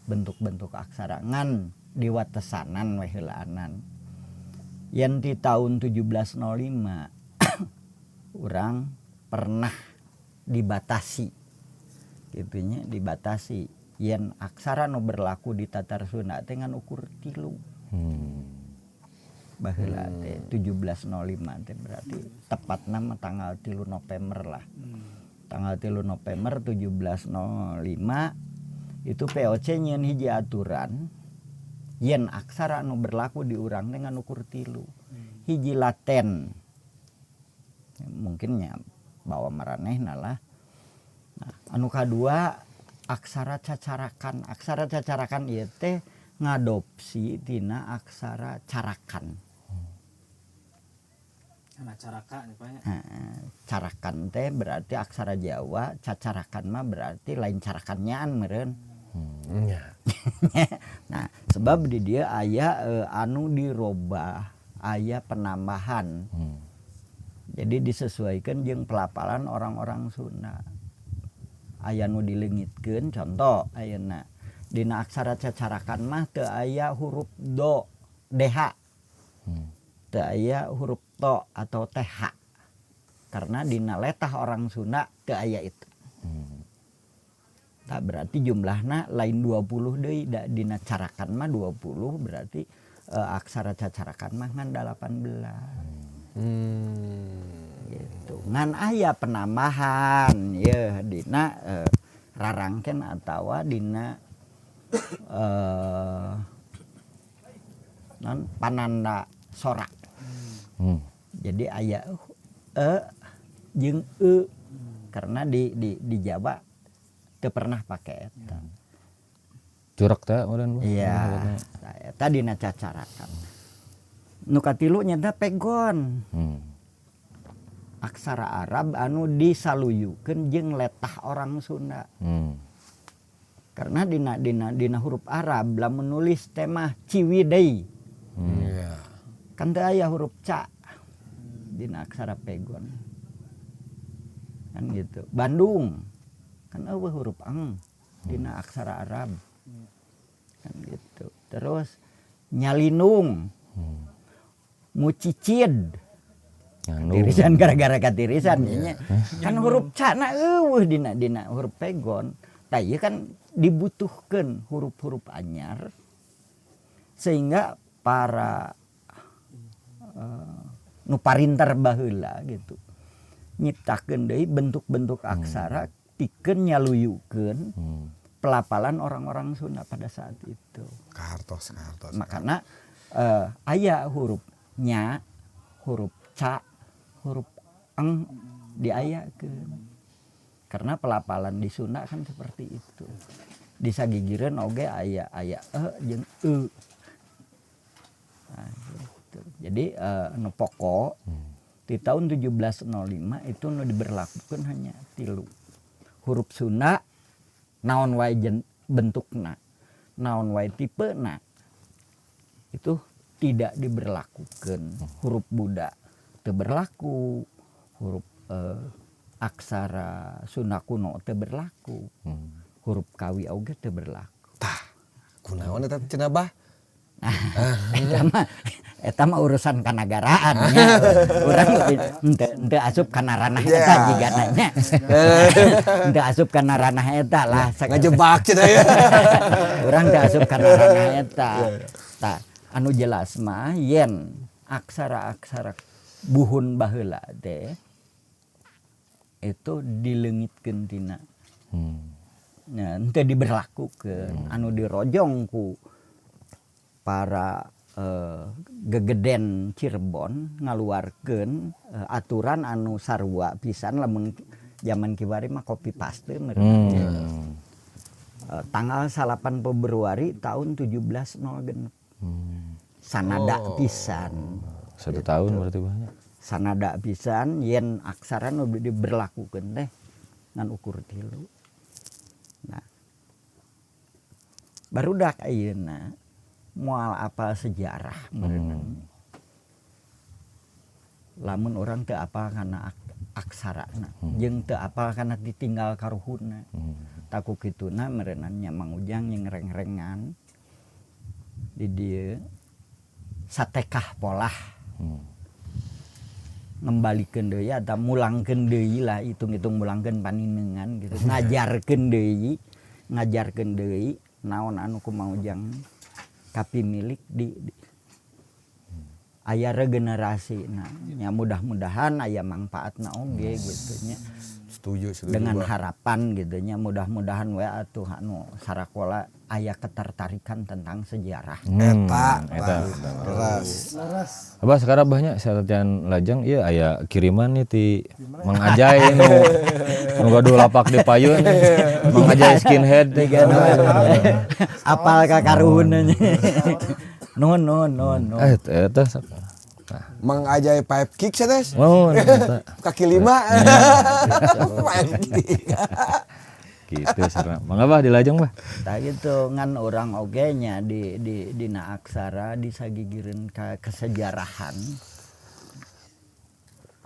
bentuk-bentuk aksara ngan diwatesanan we heulaanan. Yen di tahun 1705 urang pernah dibatasi gitunya, dibatasi yen aksara nu berlaku di Tatar Sunda teh ngan ukur 3. Baheula teh 1705 teh berarti tepatna mah tanggal 3 November lah. Tanggal 3 November 1705 itu VOC nyieun hiji aturan yen aksara anu berlaku di urang teh ngan ukur 3. Hiji laten, mungkin nya bawa maranehna lah. Nah, anu kadua aksara cacarakan. Aksara cacarakan ieu teh ngadopsi tina aksara carakan. Nah, caraka nih, Pak, ya. Heeh, carakan teh berarti aksara Jawa, cacarakan mah berarti lain carakannyaan meureun. Nah, sebab di dia aya anu dirobah, aya penambahan. Jadi disesuaikan jeung pelafalan orang-orang Sunda. Aya nu dileungitkeun, contoh ayeuna dina aksara cacarakan mah teu aya huruf do, dh. Teu aya huruf to atau th. Karena dina letah orang Sunda teu aya itu. Tah, berarti jumlahna lain 20 deui da, dina carakan mah 20, berarti aksara cacarakan mah ngan 18. Gitu. Ngan aya penambahan ye dina rarangken atawa dina non pananda sorak. Jadi aya e jeung e karena di Jawa teu pernah pake eta. Curek teh meureun, Bah. Iya, tah eta dina cacarakan. Nu katilu nyata pegon. Aksara Arab anu disaluyukeun jeung letah orang Sunda. Karena dina dina dina huruf Arab lamun nulis teh mah Ciwidey. Kan teu aya huruf ca dina aksara pegon. Kan gitu. Bandung kan euweuh huruf eng dina aksara Arab. Kan gitu. Terus nyalinung. Mucicid. Nyandung. Tirisan gara-gara katirisan nya. Kan huruf ca na euweuh dina dina huruf pegon. Tah, ieu kan dibutuhkeun huruf-huruf anyar sehingga para nu parinter baheula gitu nyiptakeun deui bentuk-bentuk aksara pikeun nyaluyukeun pelafalan orang-orang Sunda pada saat itu. Kahartos, kahartos. Makana aya huruf nya, huruf ca, huruf eng diayakeun. Karena pelafalan di Sunda kan seperti itu. Di sagigireun oge aya aya e jeung e. Nah, gitu. Jadi nu pokok di tahun 1705 itu nu diberlakukan hanya 3. Huruf Sunda naon wae bentukna, naon wae tipena itu tidak diberlakukan. Huruf Buddha teu berlaku, huruf aksara Sunda kuno teu berlaku, huruf Kawi oge teu berlaku. Tah, kunaon eta cenah, Bah? Eta mah urusan kanagaraan nya. Urang henteu henteu asup kana ranah eta jigana nya. Henteu asup kana ranah eta lah. Ngajebak cenah ya. Urang teu asup kana ranah eta. Tah, Anu jelas mah yen aksara-aksara buhun baheula teh itu dileungitkeun tina. Nah, henteu diberlakukeun. Anu dirojong ku para gegeden Cirebon ngaluarkeun aturan anu sarua pisan lamun zaman kiwari mah copy paste meureun. Tanggal 8 Februari tahun 1706. Sanada pisan. 1 tahun berarti banyak. Sanada pisan yen aksara nu diberlakukeun teh ngan ukur 3. Nah, barudak ayeuna moal apal sejarah meureun. Lamun urang teu apal kana aksarana, jeung teu apal kana ditinggal karuhunna. Taku kituna meureunna nya Mang Ujang jeung reng-rengan di dieu satekah polah. Ngembalikeun deui atau mulangkeun deui lah, hitung-hitung mulangkeun paninengan gitu. Ngajarkeun deui naon anu ku Mang Ujang kapimilik di aya regenerasi. Nah, nya mudah-mudahan aya mangfaatna oge gitu nya. Setuju, setuju. Dengan harapan gitu nya mudah-mudahan we atuh anu sarakola aya ketertarikan tentang sejarah. Eta, eta. Leres. Abah sekarang banyak sateuan lajeng ieu aya kiriman nih ti Mang Ajay nu nu gaduh lapak di payun. Mang Ajay skinhead teh. Apal ka karuhunna nya. Nuhun nuhun nuhun nuhun. Eta nah. Mang Ajay pipe kick sanes. Oh, eta. Kaki 5. Pipe kick. Gitu sareng. Mangga Bah dilajeng Bah. Tah gitu ngan urang oge nya di dina aksara disagigireun ka kesejarahan.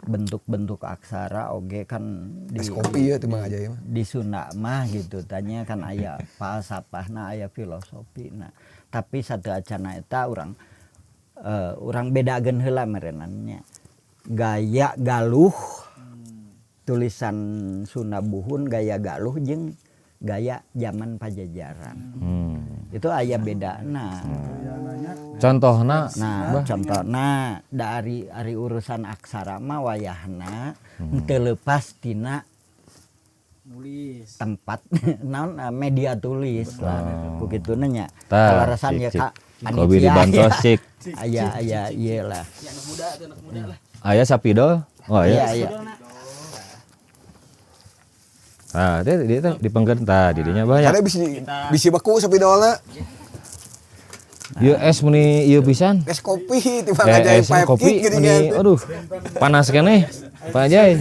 Bentuk-bentuk aksara oge kan di Es kopi ya teh Mang Ajay mah. Di Sunda mah gitu tanya kan aya falsafahna aya filosofina. Tapi satu acana eta urang urang bedakeun heula merenannya. Gaya Galuh tulisan Sunda Buhun gaya Galuh jeung gaya zaman Pajajaran. Itu aya bedana. Contohna, nah, contohna dari ari urusan aksara mah wayahna teu leupas tina nulis tempat naon media tulis lah. Ku kituna nya. Kalarasan ya ka kopi dibantos cik. Aya aya ieu lah. Ya anak muda tuh, anak muda lah. Aya sapidol. Oh aya. Iya, iya. Ah, dia teh dipengkeun tah didinya banyak. Karena bisi beku sapidolna. Ieu es meni ieu pisan. Es kopi ti Mang Ajay Es pipe kopi kick geuning meni aduh panas keneh. Pak Ajay.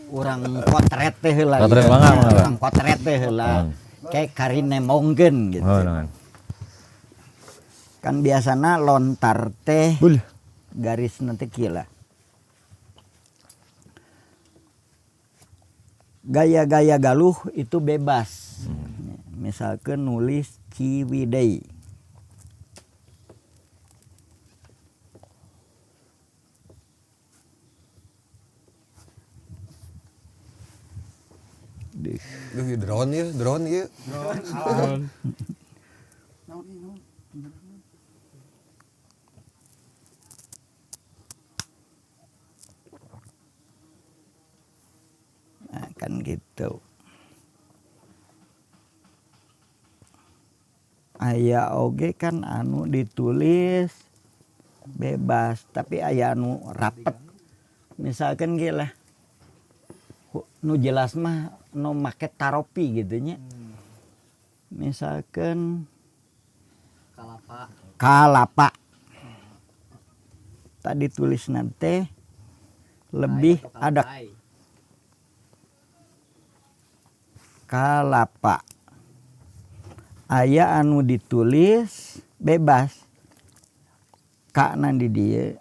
Urang potret teh heula. Potret mangga mangga. Urang potret teh heula. Kayak karine mongkeun gitu. Oh, naon. Kan biasana lontar teh garis nanti kieu lah. Gaya-gaya Galuh itu bebas. Misalkan nulis Ciwidey. Duh, drone ieu, drone ieu. Drone. Nah, kan gitu. Aya oge kan anu ditulis bebas, tapi aya anu rapet. Misalkan gila, nu jelas mah nu make taropi gitu nya. Misalkan kalapa. Kalapa. Tadi tulis nanti lebih ada kalapa. Aya anu ditulis bebas. Kakna di dieu,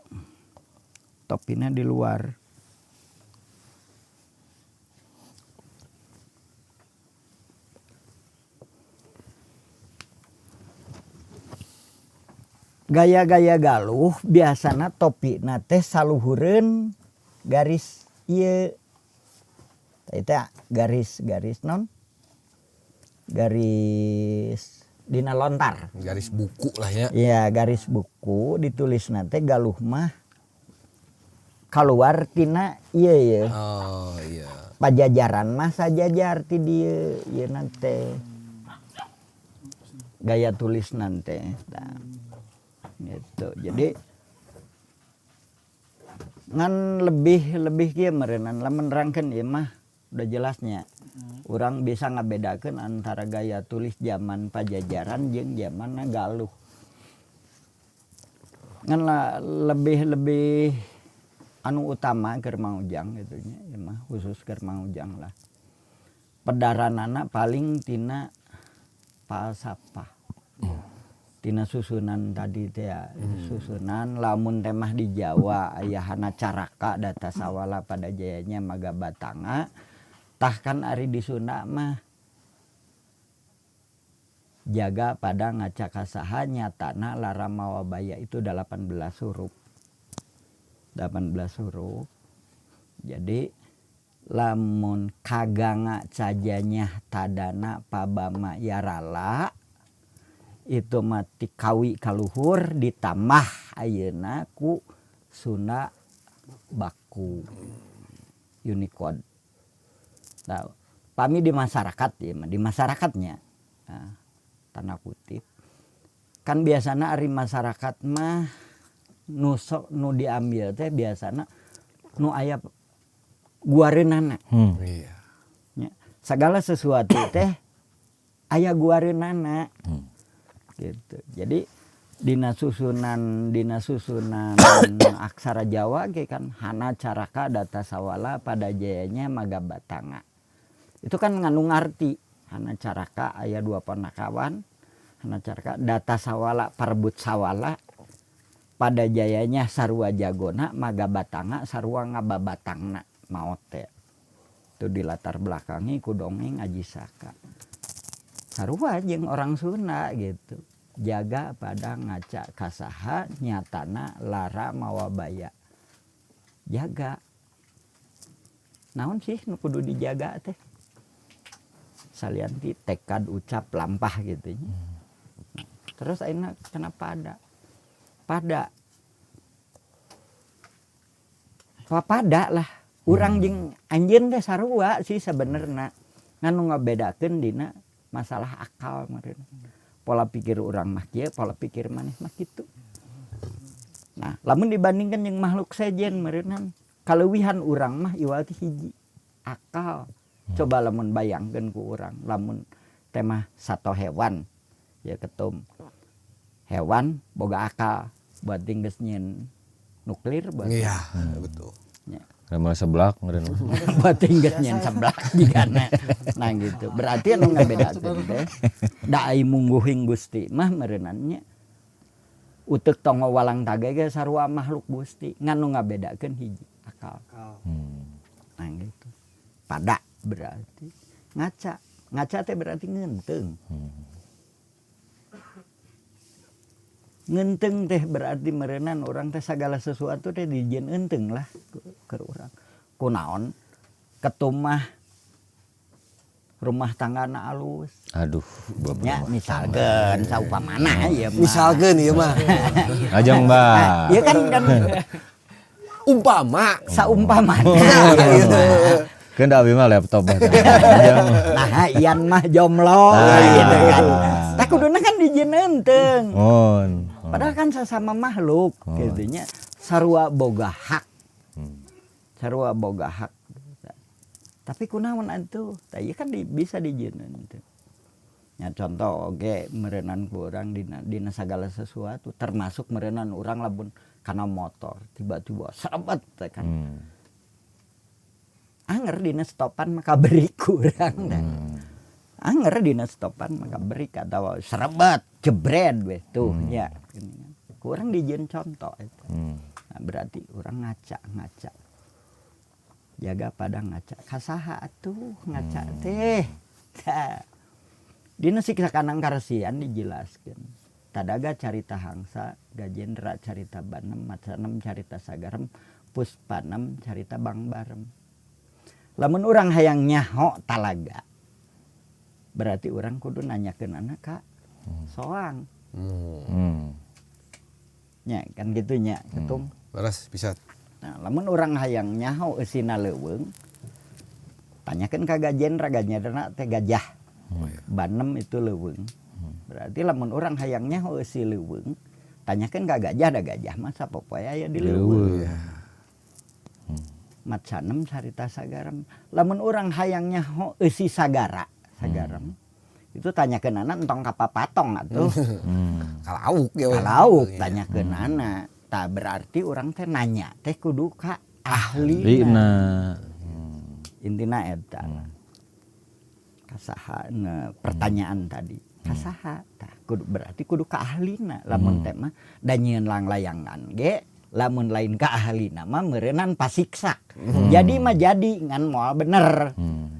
topina di luar. Gaya-gaya Galuh biasana topina teh saluhureun garis ieu. Eta garis-garis non Garis dina lontar. Garis buku lah ya. Iya, garis buku ditulis teh Galuh mah keluar tina ieu ye. Oh iya. Pajajaran mah sajajar ti dieu ieu teh. Gaya tulis nanti. Nah, gitu. Jadi ngan lebih lebih kieu meureunnan lamun nerangkeun ieu mah udah jelasnya. Urang bisa ngabedakeun antara gaya tulis zaman Pajajaran jeung zaman Galuh. Ngan lah, lebih lebih anu utama keur Mang Ujang gitu nya, ieu mah khusus keur Mang Ujang lah. Pedaranana paling tina falsafah. Tina susunan tadi teh ya, susunan lamun teh mah di Jawa aya hana caraka data sawala pada jayanya maga batanga, tah kan ari di Sunda mah jaga pada ngaca kasaha nyatana lara mawabaya itu 18 huruf. 18 huruf. Jadi lamun kaganga cajanya tadana pabama yarala itu mati kawi kaluhur ditambah ayeuna ku Sunda baku Unicode. Nah, pami di masyarakat ya, di masyarakatnya. Nah, tanda kutip. Kan biasana ari masyarakat mah nu sok nu diambil teh biasana nu aya guareunana. Iya. Ya. Segala sesuatu teh aya guareunana. Gitu. Jadi dina susunan aksara Jawa ge kan hana caraka data sawala pada jayanya maga batanga. Itu kan ngandung arti. Hana caraka aya dua panakawan, hana caraka data sawala parebut sawala pada jayanya sarua jagona maga batanga sarua ngababatangna maot teh. Itu dilatar belakangi ku dongeng Aji Saka. Sarua jeung orang Sunda gitu. Jaga pada ngaca kasaha nyatana lara mawabaya. Jaga. Naon sih nu kudu dijaga teh? Salian ti tekad ucap lampah gitu nya. Terus ayeuna kenapa ada? Pada. Papada lah. Urang jeung anjeun teh sarua sih sebenarnya. Ngan nu ngabedakeun dina masalah akal meureun. Pola pikir urang mah kieu, pola pikir maneh mah kitu. Nah, lamun dibandingkan jeung makhluk sejen meureunnan, kaleuwihan urang mah iwal ti hiji, akal. Coba lamun bayangkeun ku urang, lamun teh mah sato hewan, ya ketum. Hewan boga akal, buat geus nyieun nuklir buat. Iya, betul. Ya. Malah seblak meureun. Buat geus nyieun seblak jigana. Nah gitu. Berarti anu ngabedakeun teh da ai mungguhing Gusti mah meureunannya uteuk tonggo walang tage ge sarua makhluk Gusti, ngan nu ngabedakeun hiji akal. Nah gitu. Pada berarti ngaca. Ngaca teh berarti ngeunteung. Ngeunteung teh berarti meureunan urang teh segala sesuatu teh dijieun eunteung lah keur urang. Kunaon ketumah rumah tanggana alus. Aduh, nya misalkeun saupamana ieu mah. Misalkeun ieu mah. Ajeng, Mbak. Ieu kan kan umpama saumpamana. Keun da abi mah laptop mah. Nah, ian mah jomblo gitu kan. Tah kuduna kan dijieun eunteung. Padahal kan sesama makhluk gitu nya sarua boga hak. Sarua boga hak. Tapi kunaon atuh? Tah ieu kan bisa dijieun eunteung. Ya contoh oge meureunan ku urang dina segala sesuatu termasuk meureunan urang lamun kana motor tiba-tiba serebet teh kan. Anger dina stopan maka beri kurang dah. Anger dina stopan maka beri atau serebet jebret weh tuh nya. Kurang dijieun contoh eta. Nah, berarti urang ngaca-ngaca. Jaga pada ngaca. Kasaha atuh ngaca teh. Tah. Dina siksa kanang karesian dijelaskeun. Tadaga carita hangsa, gajendra carita banem, macanem carita sagarem, puspanem carita bangbarem. Lamun urang hayang nyaho talaga. Berarti urang kudu nanyakeun ka soang. Nya kan gitu nya, ketum. Leres bisa. Nah, lamun urang hayang nyaho eusina leuweung, tanyakeun ka gajendra, gajendra teh gajah. Banem itu leuweung. Berarti lamun urang hayang nyaho eusi leuweung, tanyakeun ka gajah, da gajah mah sapopoe aya di leuweung. Macanem carita sagaram. Lamun urang hayang nyaho eusi sagara, sagaram. Itu tanyakeunana entong ka papatong atuh. Ka lauk ya. Ka lauk tanyakeunana. Tah berarti urang teh nanya teh kudu ka ahlina. Intina eta. Kasaha pertanyaan tadi. Kasaha tah kudu berarti kudu ka ahlina. Lamun teh mah da nyieun langlayangan ge lamun lain ka ahlina mah meureunan pasiksa. Jadi mah jadi ngan moal bener.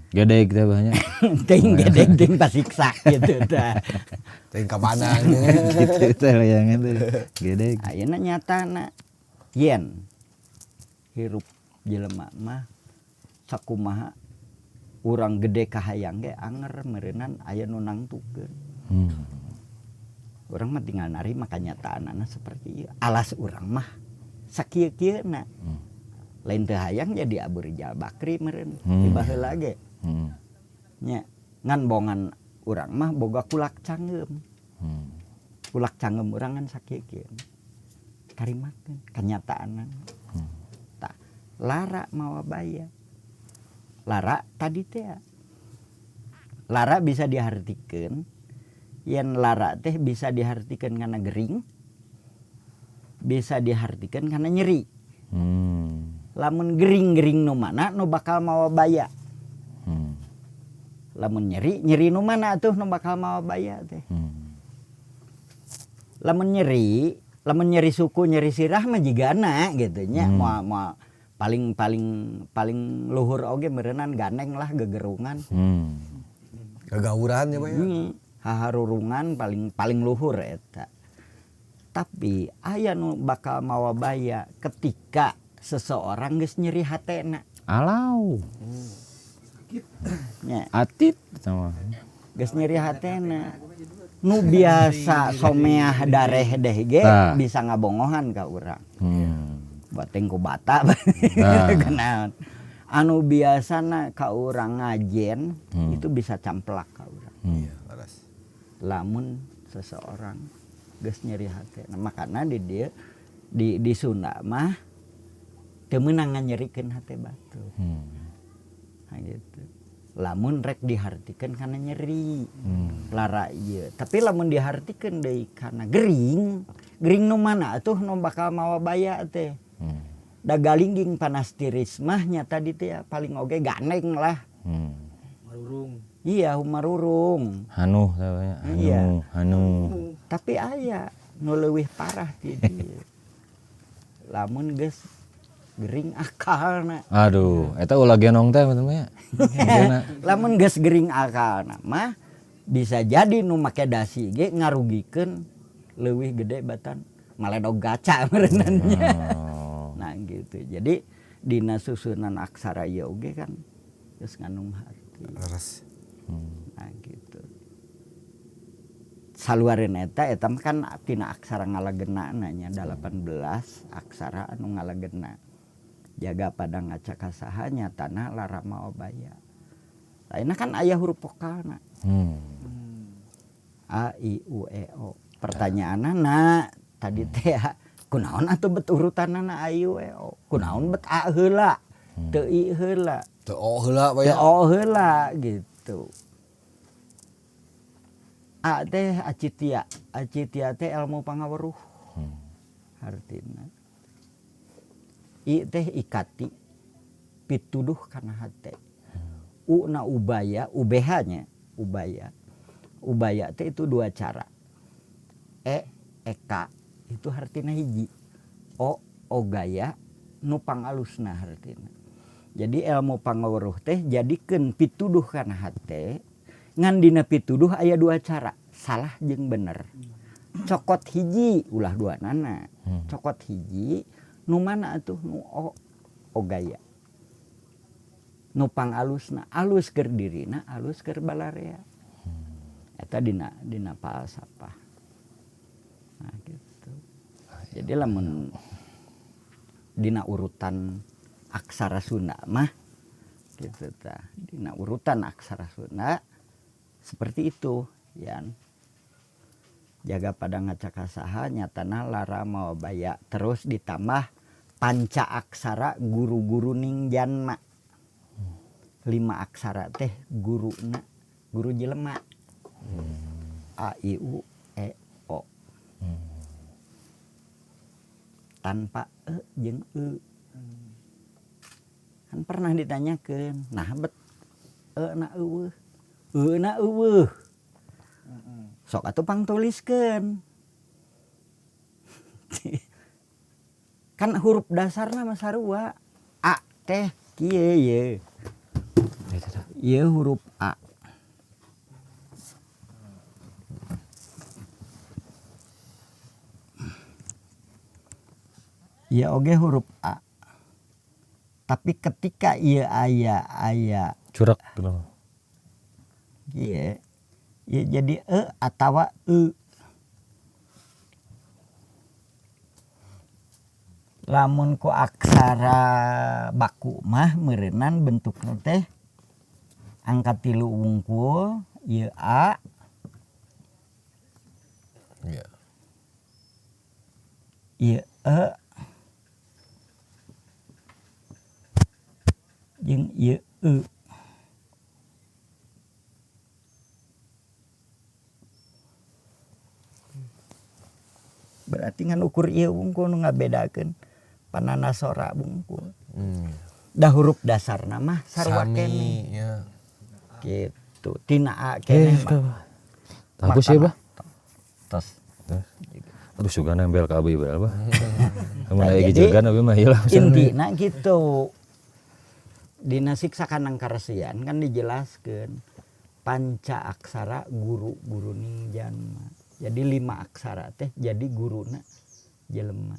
Gedeg teh banyak. Ting gedeg ting pasiksa gitu tah. Ting ka mana gitu teh layangan teh. Gedeg. Ayeuna nyatana yen hirup jelema mah sakumaha urang gede kahayang ge anger meureunan aya nu nangtukeun. Urang mah tinggal narima kanyataanana seperti ieu. Alas urang mah sakieu-kieuna. Lain teu hayang jadi Abu Rijal Bakri meureun di baheula ge. Nya ngan bongan urang mah boga kulak canggeum. Kulak canggeum urang kan sakieu-kieu. Tarimakeun kanyataanana. Tah lara mawa baya. Lara tadi teh. Lara bisa dihartikeun. Yen lara teh bisa dihartikeun kana gering. Bisa dihartikeun kana nyeri. Lamun gering-gering nu mana nu bakal mawa baya. Lamun nyeri, nyeri nu mana atuh nu bakal mawa baya teh. Lamun nyeri, lamun nyeri suku, nyeri sirah mah jigana gitu nya. Moal paling paling paling luhur oge meureunan gandeng lah gegerungan. Gagauran ya Pak ya. Haharurungan paling paling luhur eta. Tapi aya nu bakal mawa baya ketika seseorang geus nyeri hatena. Alau. Nya. Atit sama. Geus nyeri hatena. Nu biasa someah dareh deh ge bisa ngabongohan ka urang. Bateng ku bata. Kenaon. Anu biasana ka urang ngajen itu bisa camplak ka urang. Iya, leres. Lamun seseorang geus nyeri hatena. Makana di dieu di Sunda mah teu meunang nganyerikeun hate batur. Nah gitu. Lamun rek dihartikeun kana nyeri. Lara ieu. Tapi lamun dihartikeun deui kana gering, gering nu mana atuh nu bakal mawa baya teh. Da galingging panas tiris mah nya tadi teh ya, paling oge gandeng lah. Marurung. Iya, marurung. Hanuh teh banyak. Hanuh, iya. Hanuh. Tapi aya nu leuwih parah ti dieu. Lamun geus gering akalna. Aduh, eta ulah genong teh teman-teman ya. Lamun geus gering akalna mah bisa jadi nu make dasi ge ngarugikeun leuwih gede batan maledog gaca meureunannya. Oh. Nah gitu. Jadi dina susunan aksara ieu oge kan geus ngandung harti. Leres. Nah gitu. Saluareun eta eta mah kan tina aksara ngalagenana nya 18 aksara anu ngalagena. Jaga pada ngaca kasaha nyatana lara mawa baya. Lainna kan aya huruf vokalna. A I U E O. Pertanyaanana tadi teh kunaon atuh bet urutanana A I U E O? Kunaon bet A heula, teu I heula, Teu O heula Pak ya. Teu O heula gitu. A teh acitia, acitia teh ilmu pangaweruh. Hartina. I teh ikati, pituduh kana hate. U na ubaya, UBH nya, ubaya. Ubaya teh itu dua cara. E, eka itu hartina hiji. O, ogaya, nu pangalusna hartina. Jadi ilmu pangaweruh teh jadikeun pituduh kana hate. Ngan dina pituduh aya dua cara, salah jeung bener. Cokot hiji ulah dua nana. Cokot hiji nu mana atuh nu o, ogaya. Nu pangalusna, alus keur dirina, alus keur balarea. Eta dina falsafah. Nah gitu. Jadi lamun dina urutan aksara Sunda mah gitu tah. Dina urutan aksara Sunda seperti itu, Yan. Jaga pada ngacakasaha nyatana lara mawa baya terus ditambah panca aksara guru-guru ning janma. 5 aksara teh guruna, guru jelema. A I U E O. Tanpa e jeung e. Kan pernah ditanyakeun, nah bet e na eueuh. E na eueuh. Sok atuh pangtuliskeun. Kan huruf dasarna mah sarua. A teh kieu ye. Ieu huruf A. Ieu oge huruf A. Tapi ketika ieu aya curak gitu. Ieu ieu jadi e atawa e. Lamun ku aksara baku mah meureunnan bentukna teh angka 3 wungkul ieu A. Iya. Ieu e. Jeung ieu e. Berarti ngan ukur ieu wungkul nu ngabedakeun panana sora wungkul. Da huruf dasarna mah sarua keneh. Ya. Gitu. Tina A keneh mah. Bagus ya, Bah. Tos. Aduh suga nempel ka abi bae, Bah. Mun aya gijegan abi mah ieu lah. Intina gitu. Dina siksa kanang karesian kan dijelaskeun panca aksara guru-guru ning janma. Jadi 5 aksara teh jadi guruna jelema.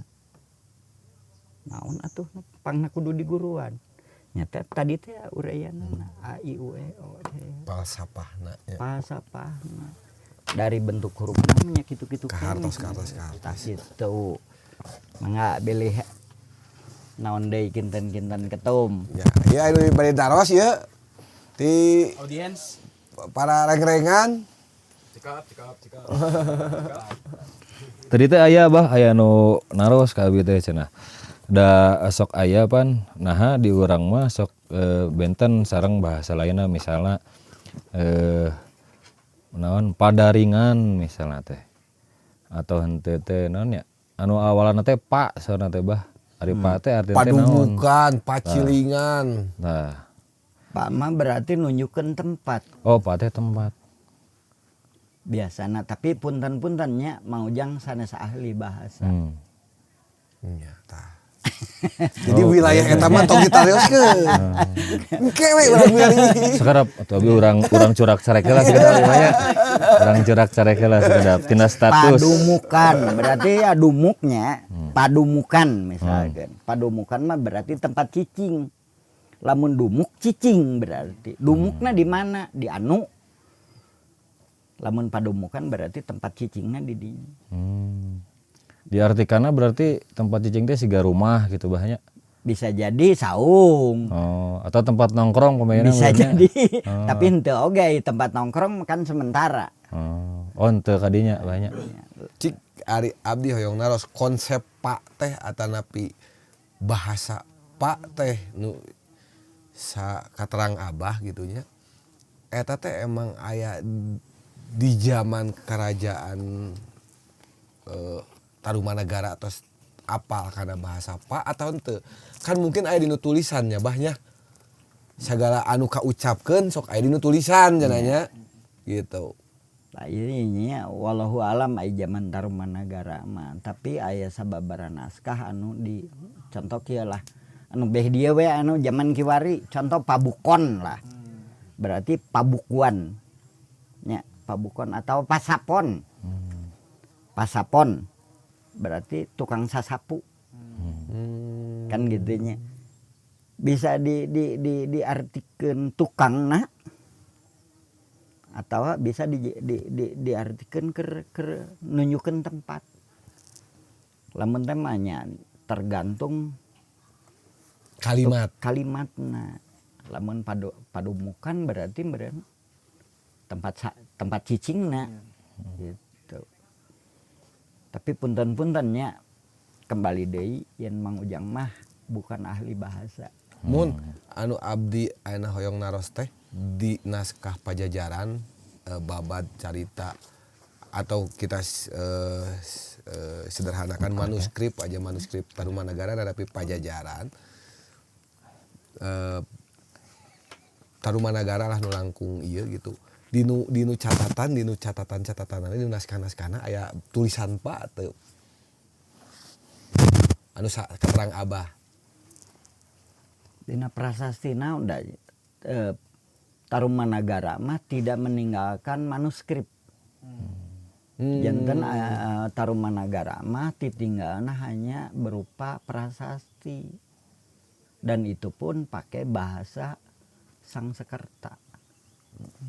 Naon atuh pangna kudu diguruan. Nyata tadi teh uraianna A I U E O teh. Falsafahna nya. Falsafahna. Dari bentuk hurufna nya kitu-kitu kahartos. Gitu. Mangga bilih naon deui kinten-kinten ketum. Ya, ieu anu bade daros ieu ti audiens para reng-rengan. Cekap. Tadi teh aya Bah, aya nu naros ka abi teh cenah. Da sok aya pan naha di urang mah sok benten sareng bahasa lainna misalna naon padaringan misalna teh. Atau henteu teh naon nya? Anu awalanna teh pa saurna teh Bah. Ari pa teh artina teh naon? Padumukan, pacilingan. Nah. Pak mah berarti nunjukkeun tempat. Oh, pa teh tempat. Biasana tapi punten-puntennya mau jang sanes ahli bahasa. Nya tah. Jadi wilayah eta mah tong ditarioskeun. Engke we urang milih. Sekarang atuh abi urang curak carek heula sakedap nya. Urang curak carek heula sakedap tina status. Padumukan berarti ya dumuknya, padumukan misalkan. Padumukan mah berarti tempat cicing. Lamun dumuk cicing berarti. Dumukna di mana? Di anu. Lamun padumukan berarti tempat cicingna di dinya. Diartikanna berarti tempat cicing teh siga rumah gitu bahnya. Bisa jadi saung. Oh, atau tempat nongkrong pemainnya. Bisa jadi. Oh. Tapi henteu oge tempat nongkrong kan sementara. Oh, henteu kadinya banyak. Cik ari abdi hoyong naros konsep pak teh atanapi bahasa pak teh nu sa katerang abah gitu nya. Eta teh emang aya di zaman kerajaan Tarumanagara atau apal karena bahasa pak atau henteu. Kan mungkin aya dinu tulisannya bahnya. Segala anu kaucapkeun sok aya dinu tulisan cenah gitu. Nah ini nya wallahu alam aya zaman Tarumanagara mah, tapi aya sababaraha naskah anu di contoh kieu lah. Anu beh dieu we anu zaman kiwari contoh pabukon lah. Berarti pabukuan. Nya, pabukon atau pasapon. Pasapon berarti tukang sasapu. Kan gitunya. Bisa diartikeun tukangna Atau bisa diartikan keur nunjukkeun tempat. Lamun teh mah nya tergantung kalimat. Kalimatna. Lamun padumukan berarti meureun tempat cicingna gitu. Tapi punten-puntennya kembali deui, yen Mang Ujang mah bukan ahli bahasa. Mun anu abdi ayeuna hoyong naros teh di naskah Pajajaran, babad carita atau kita sederhanakan manuskrip aja, manuskrip Tarumanagara tapi Pajajaran, Tarumanagara lah nu langkung ieu gitu, dinu catatan catatan dinu naskah naskahna aya tulisan pa teu anu katerang Abah? Dina prasastina udah, Tarumanagara mah tidak meninggalkan manuskrip. Janten Tarumanagara mah ditinggalna hanya berupa prasasti. Dan itu pun pakai bahasa Sangsekerta.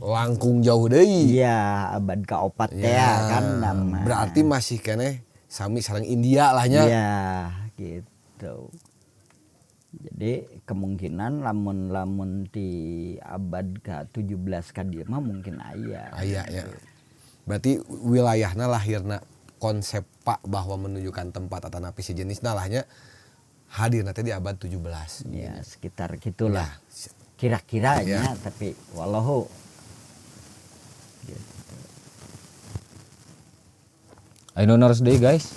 Langkung jauh deui. Iya, abad ke-4 teh kan nama. Berarti masih keneh sami sareng India lah nya. Iya, gitu. Jadi kemungkinan lamun-lamun di abad ke-17 ka dieu mah mungkin aya. Aya ya. Berarti wilayahna lahirna konsep pak bahwa menunjukkan tempat atau napi sejenisna lahnya hadir nanti di abad 17. Ya, sekitar gitulah. Ya. Kira-kiranya, tapi wallahu. Gitu. Ayo naros deui, guys.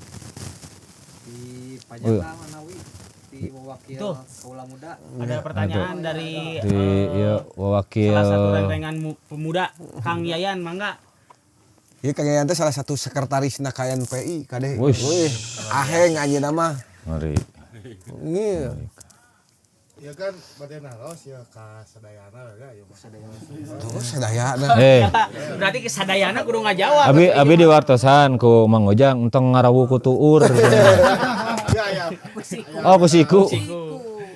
Di Pajaka Manawi di wakil Tuh. kaula muda. Ada pertanyaan dari Di ya, wakil salah satu rentengan pemuda, Kang Yayan, mangga. Ieu Kang Yayan teh salah satu sekretarisna KNPI kade. Wush. Wih, aheng anjeunna mah. Ngeri. Iya. Ya kan bade naros ya ka sadayana ya ya mah. Terus sadayana. Eh, Berarti sadayana kudu ngajawab. abi diwartosan ku Mang Ojang entong ngarawu ku tuur. Ya ya. Oh, ku siku.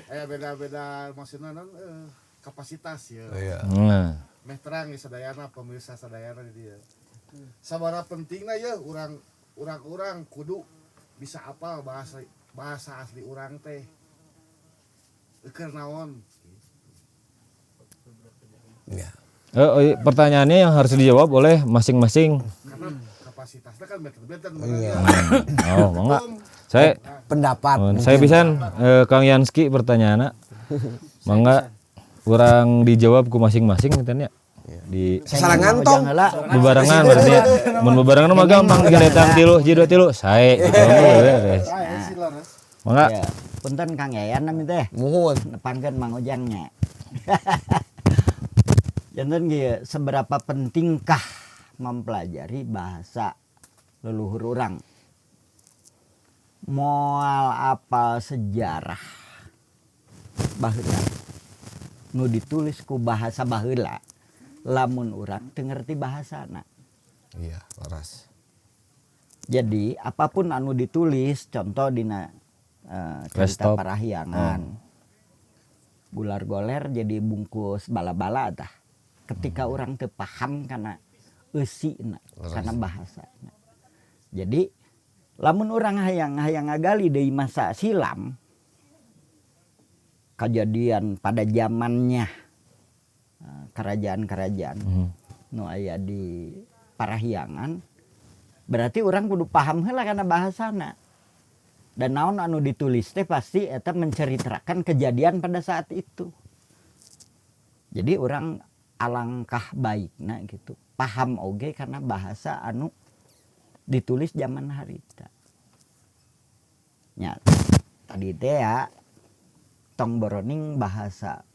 Aya beda-beda maksudna non kapasitas ya. Iya. Nah. Meh terang ya sadayana, pemirsa sadayana di dieu. Sabaraha pentingna ya urang urang-urang kudu bisa apal bahasa bahasa asli urang teh. Keur naon? Iya. Oh, iya, pertanyaannya yang harus dijawab oleh masing-masing. Karena kapasitasnya kan beda-beda. Iya. Oh, mangga. Saya Pendapat. Oh, saya pisan, Kang Yanski pertanyaannya. Mangga urang dijawab ku masing-masing gitu nya. Di Sarangan tong. Ujang heula. Bebarengan berarti ya. Mun bebarengan mah gampang, tinggal datang tilu, hiji dua tilu, sae gitu. Beres. Mangga. Ya, punten Kang Yayan nami teh. Muhun. Nepangkeun Mang Ujangnya. Janten kieu, seberapa pentingkah mempelajari bahasa leluhur urang? Moal apal sejarah baheula nu ditulis ku bahasa baheula lamun urang teu ngerti bahasana. Iya, leres. Jadi apapun anu ditulis, contoh dina cerita Restop. Parahyangan. Gular goler jadi bungkus bala-bala tah. Ketika orang teu paham kana eusina, kana bahasana. Jadi lamun urang hayang hayang ngagali deui masa silam, kejadian pada zamannya kerajaan-kerajaan nu aya di Parahyangan, berarti urang kudu paham heula kana bahasana. Dan naon anu ditulis teh pasti eta menceritakan kejadian pada saat itu. Jadi urang alangkah baikna gitu paham oge karena bahasa anu ditulis zaman harita nya. Tadi teh ya tong boroning bahasa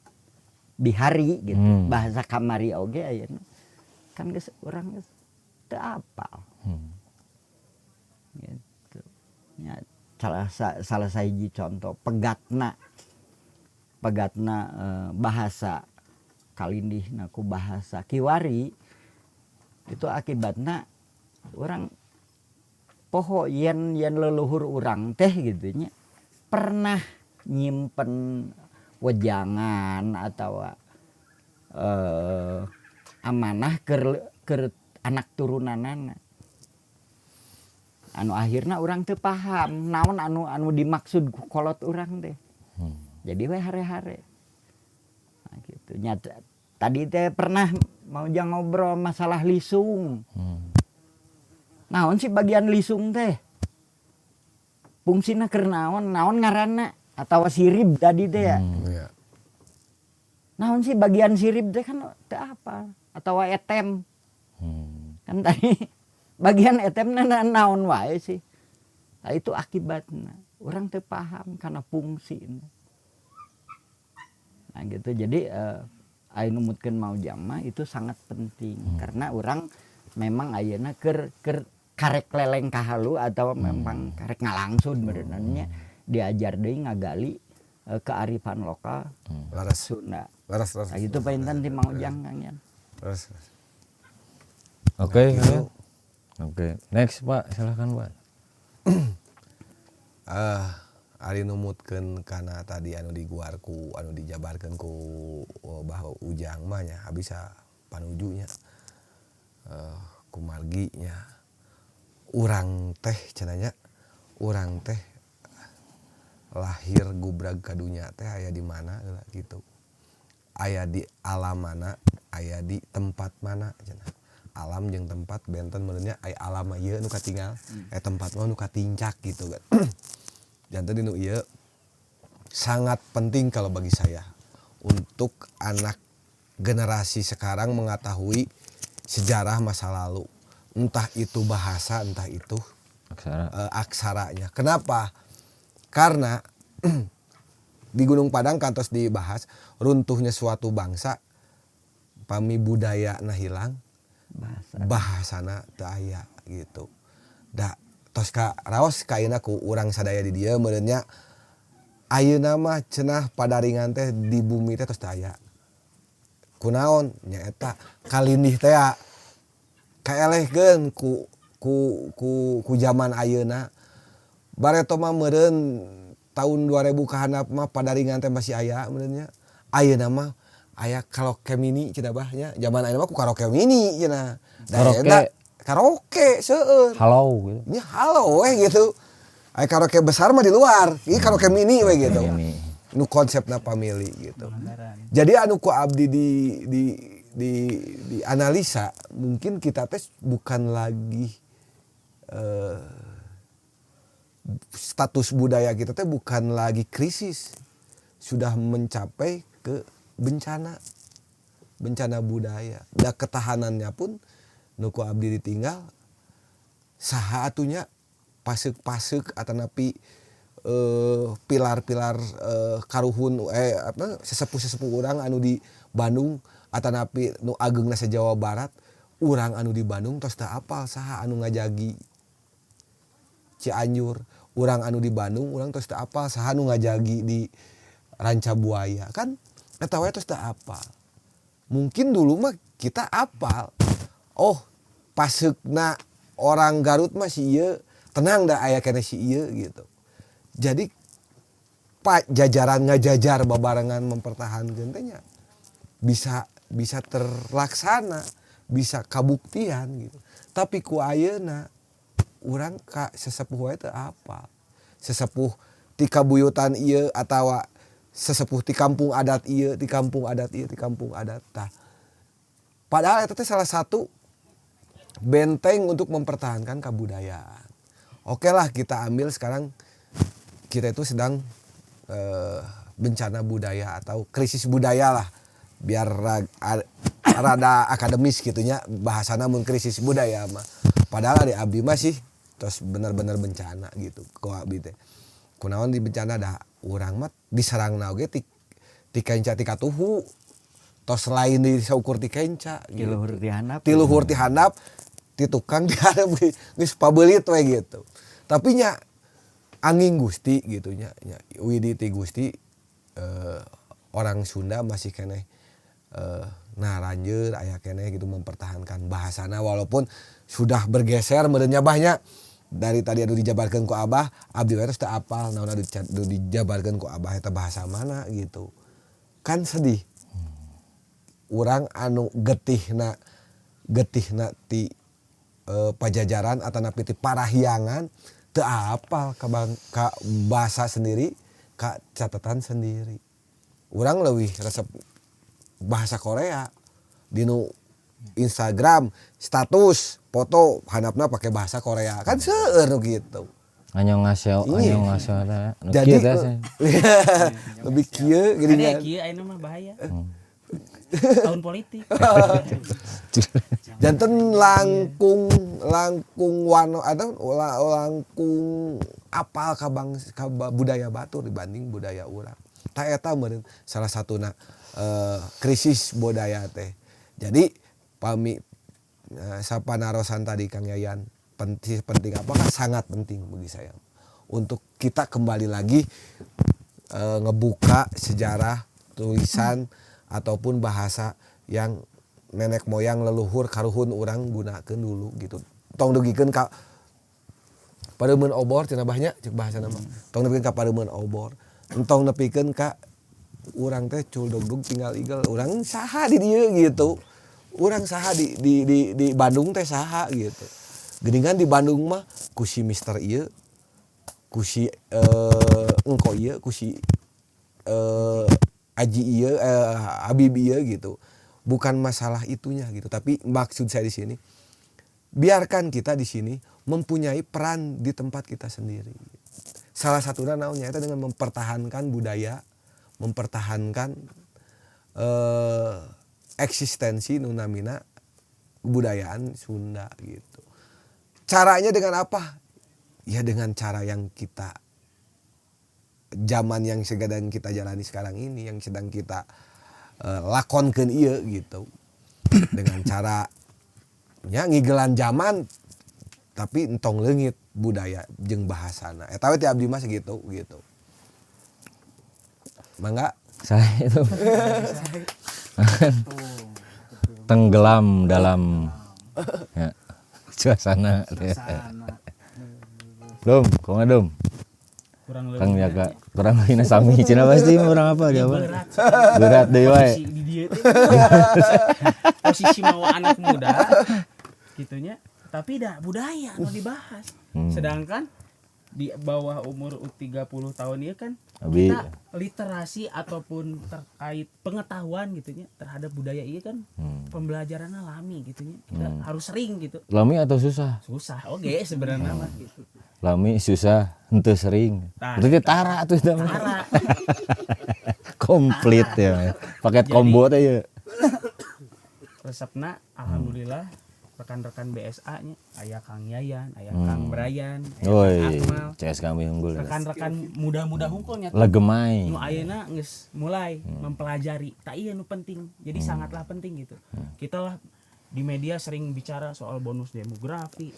bihari gitu, bahasa kamari oge ayeuna kan geus urang geus teu apal gitu ya. Salah sahiji contoh pegatna pegatna bahasa kalindihna ku bahasa kiwari itu akibatna urang poho yen yen leluhur urang teh gitu nya pernah nyimpen wejangan atau amanah ke Ke anak turunanana. Anu akhirna urang teu paham naon anu anu dimaksud ku kolot urang teh. Jadi we hare-hare. Nah, gitu. Nyata, tadi teh pernah mau jang ngobrol masalah lisung. Naon sih bagian lisung teh? Fungsina keur naon? Naon ngaranna? Atawa sirib tadi teh ya. Iya. Naon sih bagian sirib teh kan teu apa? Atawa etem. Kan tadi bagian etem na naon wae sih. Nah, itu akibatnya. Orang teu paham karena fungsi. Nah gitu. Jadi aya numutkeun Mang Ujang mah itu sangat penting karena orang memang ayeuna keur keur karek leleng kahalu atau memang karek ngalangsud benernya diajar deui ngagali kearifan lokal Leres. Sunda. Leres, leres. Nah, itu panginten ti Mang Ujang, Kang Yan. Leres, leres. Oke, kalian. Oke, next Pak, silakan Pak. Ari numutkeun kana tadi anu diguar ku anu dijabarkeun ku oh, Bah Ujang mah nya bisa panuju nya. Kumargi nya urang teh cenah nya, urang teh lahir gubrag ka dunya teh aya di mana heula gitu. Aya di alam mana, aya di tempat mana cenah. Alam jeung tempat benten meureun nya, aya alam mah ieu nu katinggal, aya tempat mah nu katincak gitu kan. Janten dinu ieu sangat penting kalau bagi saya untuk anak generasi sekarang mengetahui sejarah masa lalu, entah itu bahasa, entah itu Aksara. Aksaranya. Kenapa? Karena di Gunung Padang kantos dibahas runtuhnya suatu bangsa pami budaya nah hilang, Bahasa. Bahasana teu aya gitu. Da tos ka raos kaina ku urang sadaya di dieu meureun nya, ayeuna mah cenah padaringan teh di bumi teh tos teu aya. Kunaon? Nyaeta kalindih teh kaelehkeun ku ku ku ku zaman ayeuna. Bareto mah meureun tahun 2000 ka handap mah padaringan teh masih aya meureun nya. Ayeuna mah aya karaoke mini cenah bah nya. Zaman ayeuna mah ku karaoke mini cenah. Da Karaoke. Eta karaoke seueur. Halo gitu. Nya halo weh gitu. Aya karaoke besar mah di luar, ieu karaoke mini we gitu. Mini. Nu konsepna family gitu. Jadi anu ku abdi di analisa mungkin kita teh bukan lagi status budaya kita teh bukan lagi krisis, sudah mencapai ke bencana, bencana budaya. Da ketahanannya pun nu ku abdi ditinggal saha atunya pasek-pasek atanapi pilar-pilar karuhun apa sesepuh-sesepuh urang anu di Bandung atanapi nu ageungna se-Jawa Barat, urang anu di Bandung tos teu apal saha anu ngajagi Cianjur, urang anu di Bandung urang tos teu apal saha anu ngajagi di Ranca Buaya kan eta wae tos teu apal. Mungkin dulu mah kita apal, oh paseukna orang Garut mah si ieu, tenang dah aya keneh si ieu gitu. Jadi pak jajaran ngajajar babarengan mempertahankan teh nya bisa bisa terlaksana, bisa kabuktian gitu. Tapi ku ayeuna urang ka sesepuh wae teu apal. Sesepuh ti kabuyutan ieu atawa sesepuh ti kampung adat ieu, ti kampung adat ieu, ti kampung adat tah. Padahal eta teh salah satu benteng untuk mempertahankan kebudayaan. Oke lah kita ambil sekarang kita itu sedang bencana budaya atau krisis budaya lah, biar rada akademis gitunya bahasana mun krisis budaya mah. Padahal di abdi mah sih terus benar-benar bencana gitu ku abdi teh. Kunaon di bencana? Dah urang mah diserang oge ti ti kenca ti katuhu, tos lain di saukur ti kenca Ti gitu. Luhur ti handap. Ti luhur ti handap, ti tukang ti handap geus pabeulit we gitu. Tapi nya angin Gusti gitu nya, nya widi ti Gusti orang Sunda masih keneh nah ranjeur aya keneh gitu mempertahankan bahasana walaupun sudah bergeser meureun nya bah nya. Dari tadi anu dijabarkeun ku Abah, abdi we tos teu apal naon anu dijabarkeun ku Abah eta bahasa mana gitu kan. Sedih urang anu getihna. Getihna ti Pajajaran atanapi ti Parahyangan teu apal ka, ka bahasa sendiri, ka catatan sendiri. Urang leuwih resep bahasa Korea. Dinu Instagram status foto handapna pakai bahasa Korea kan seueur nu gitu. Annyeonghaseyo, Iya. annyeonghaseyo teh. Nu Jadi kieu teh sih. lebih kieu gini Ada kan. kieu ayeuna mah bahaya. Tahun politik. Janten langkung langkung wano atau langkung apal ka ka budaya batur dibanding budaya urang. Tah eta meureun salah satuna krisis budaya teh. Jadi pami sapanarosan tadi Kang Yayan penting penting, apakah sangat penting bagi saya untuk kita kembali lagi ngebuka sejarah tulisan ataupun bahasa yang nenek moyang, leluhur, karuhun urang gunakeun dulu gitu. Tong dugikeun ka pareumeun obor cenah bahnya, cek bahasa nama. Tong nepikeun ka pareumeun obor. Entong nepikeun ka urang teh cul dugdug tinggal igel. Urang saha di dieu gitu. Urang saha di Bandung teh saha gitu. Geuningan di Bandung mah ku si Mister ieu, ku si engko ieu, ku si Aji ieu, Habib ieu gitu. Bukan masalah itunya gitu, tapi maksud saya di sini biarkan kita di sini mempunyai peran di tempat kita sendiri. Salah satunya naonnya itu dengan mempertahankan budaya, mempertahankan eksistensi nu namina kebudayaan Sunda gitu. Caranya dengan apa? Ya dengan cara yang kita zaman yang sedang kita jalani sekarang ini, yang sedang kita lakonkeun ieu gitu. Dengan cara ya ngigelan zaman tapi entong leungit budaya jeung bahasana. Eta we ti abdi mah segitu gitu. Mangga. Saya itu tenggelam dalam ya, suasana. Dom, kumaha, Dom? Kurang lebih. Kang Jaka kurang lebih sami cenah pasti urang apa dia apa? Berat. Berat deui wae. Posisi di dieu teh. Posisi mau anak muda gitunya, tapi dah budaya nu dibahas. Sedangkan di bawah umur 30 tahun ya kan kita literasi ataupun terkait pengetahuan gitunya terhadap budaya iya kan pembelajarannya lami gitunya, kita harus sering gitu. Lami atau susah? Susah oke sebenarnya mah gitu. Lami susah henteu sering. Tah, Berarti tara atuh tah. Tara. Komplit ya. Paket Jadi- combo teh ya. Resepna alhamdulillah rekan-rekan BSA nya aya Kang Yayan, aya Kang Brian, aya Kang Woi, Akmal, CS kami unggul ya. Rekan-rekan muda-muda hungkulnya Legemai. nu ayeuna geus mulai mempelajari tak iya nu penting, jadi sangatlah penting gitu. Kita lah di media sering bicara soal bonus demografi,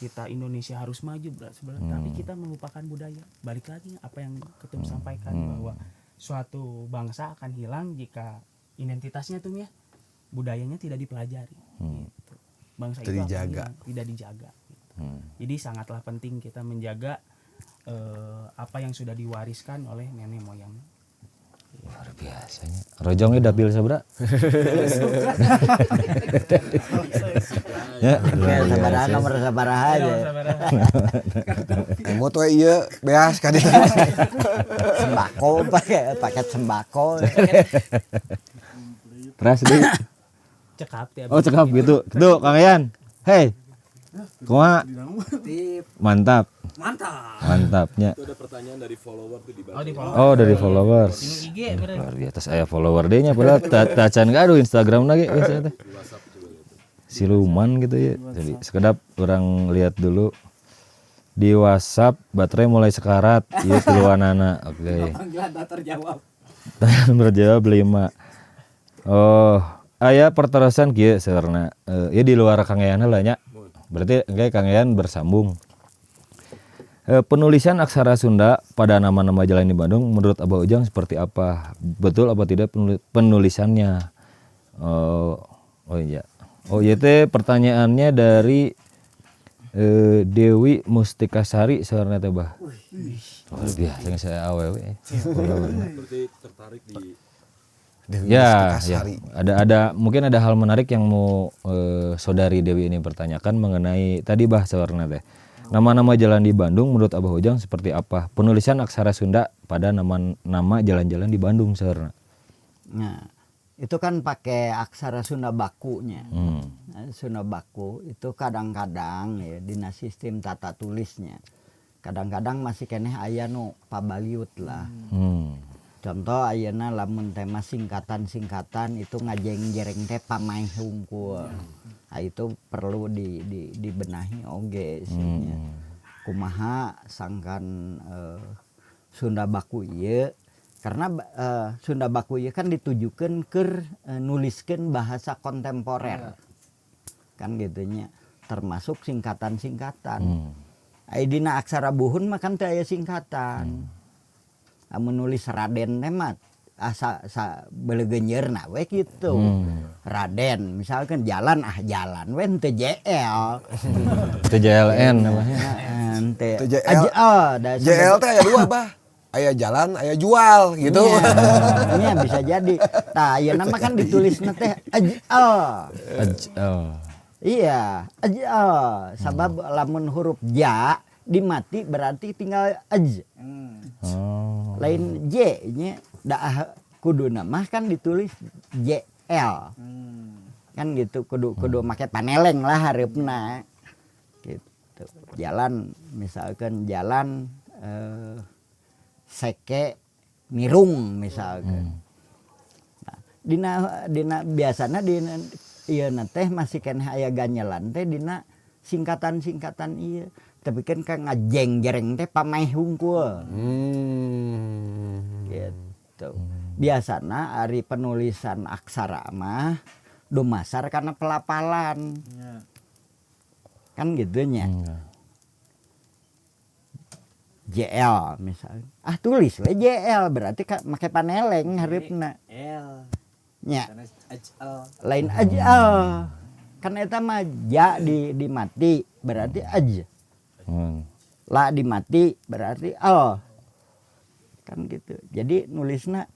kita Indonesia harus maju berat sebelah, tapi kita melupakan budaya. Balik lagi apa yang Ketum sampaikan bahwa suatu bangsa akan hilang jika identitasnya tuh ya budayanya tidak dipelajari gitu. Bangsa Tidak itu akan dijaga. Hilang, tidak dijaga gitu. Jadi sangatlah penting kita menjaga apa yang sudah diwariskan oleh nenek moyang. Luar biasanya. Rojongnya dapil sabra? Ya, luar Ya, sabaraha biasa. nomor sabaraha aja. Emot we ieu beas ka ditu. Sembako pakai paket sembako. Teras deui. Cekap tiap. Oh, cekap gitu. Tuh, Kang Yan. Hei. Kumaha? Mantap. Mantap. Mantapnya. Itu ada pertanyaan dari follower tuh di Oh, di follow. Oh, dari followers. Ini IG bener. Luar biasa aya follower deh nya padahal tacan gaduh Instagram lagi biasanya teh. Siluman gitu ya. Jadi sekedap orang lihat dulu di WhatsApp baterai mulai sekarat ieu tiluanana. Oke. Panggilan tak terjawab. Pertanyaan berjawab 5. Oh, aya pertarasan kieu saurna. Ya di luar Kang Yayan lah nya. Berarti engke Kang Yayan bersambung. Penulisan aksara Sunda pada nama-nama jalan di Bandung menurut Abah Ujang seperti apa? Betul apa tidak penulisannya? Oh, oh iya. Oh iya teh pertanyaannya dari Dewi Mustikasari saurna teh bah. Luar biasa saya awewe. Berarti tertarik di Dewi Ya, ya. Mustikasari. Ada mungkin ada hal menarik yang mau saudari Dewi ini pertanyakan mengenai tadi bah sawarna teh. Nama-nama jalan di Bandung menurut Abah Ujang seperti apa? Penulisan aksara Sunda pada nama-nama jalan-jalan di Bandung sawarna. Nah, itu kan pakai aksara Sunda bakunya. Nah, Sunda baku itu kadang-kadang ya dina sistem tata tulisnya. Kadang-kadang masih keneh aya nu pabaliut lah. Contoh ayeuna lamun tema singkatan-singkatan itu ngajeng-jereng teh pamaeh hungkul. Nah, itu perlu dibenahi oge sih nya. Kumaha sangkan Sunda baku ieu karena Sunda baku ieu kan ditujukeun keur nuliskeun bahasa kontemporer. Kan gitu nya, termasuk singkatan-singkatan. Ai dina aksara buhun mah kan teu aya singkatan. Amun nulis Raden teh mah asa sa belegenyeurna we kitu. Raden misalkan jalan ah jalan we henteu JL. Teu JLN namanya. Henteu. Teu JL. Aja, oh, da JL teh aya dua bah. Aya jalan, aya jual gitu. Nya, bisa jadi. Tah ayeuna mah kan ditulisna teh ajal. Ajal. Iya, ajal. Sabab lamun huruf ja dimati berarti tinggal aj. Oh. Lain J nya da kuduna mah kan ditulis JL. Kan gitu kudu make paneleng lah hareupna. Gitu. Jalan misalkan jalan seke mirung misalkan. Nah, dina dina biasana dina ieu teh masih keneh aya ganyelan teh dina singkatan-singkatan ieu. Tapi kan ka ngajeng-jereng teh pamaeh hungkul. Gitu. Biasana ari penulisan aksara mah dumasar karena pelapalan. Kan gitu nya. JL misalnya. Ah tulis we JL berarti make paneleng hareupna. L. Nya. Karena H L. Lain ajal. Kan eta mah ja dimati berarti aj. La dimati berarti al. Kan gitu. Jadi nulisna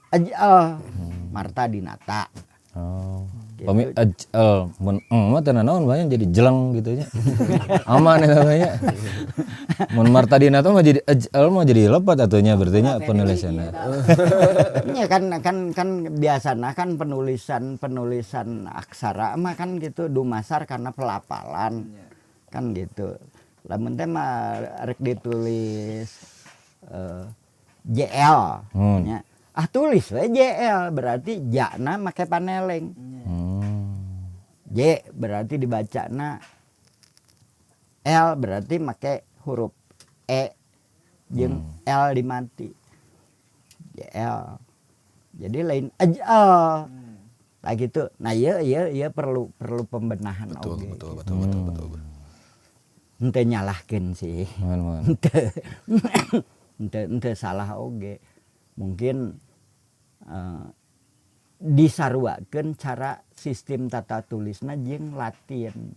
ajal. Marta Dinata. Oh. Gitu. Pami ajal mun mah teu nanaon banyak jadi jeleng gitu nya. Aman eta mah nya. Mun Marta Dinata mah jadi ajal mah jadi lepat atuh nya berarti nya penulisanna. Iya kan biasana kan penulisan aksara mah kan gitu dumasar karena pelapalan. Kan gitu. Lamun teh mah rek ditulis JL nya. Ah tulis we JL berarti ja-na make paneleng. J berarti dibacana L berarti make huruf E jeung L dimati. JL. Jadi lain ajal. Nah gitu. Nah iya perlu pembenahan Betul, oge. betul. Henteu nyalahkeun sih. Mohon. Henteu salah oge. Mungkin disaruakeun cara sistem tata tulisna jeung Latin.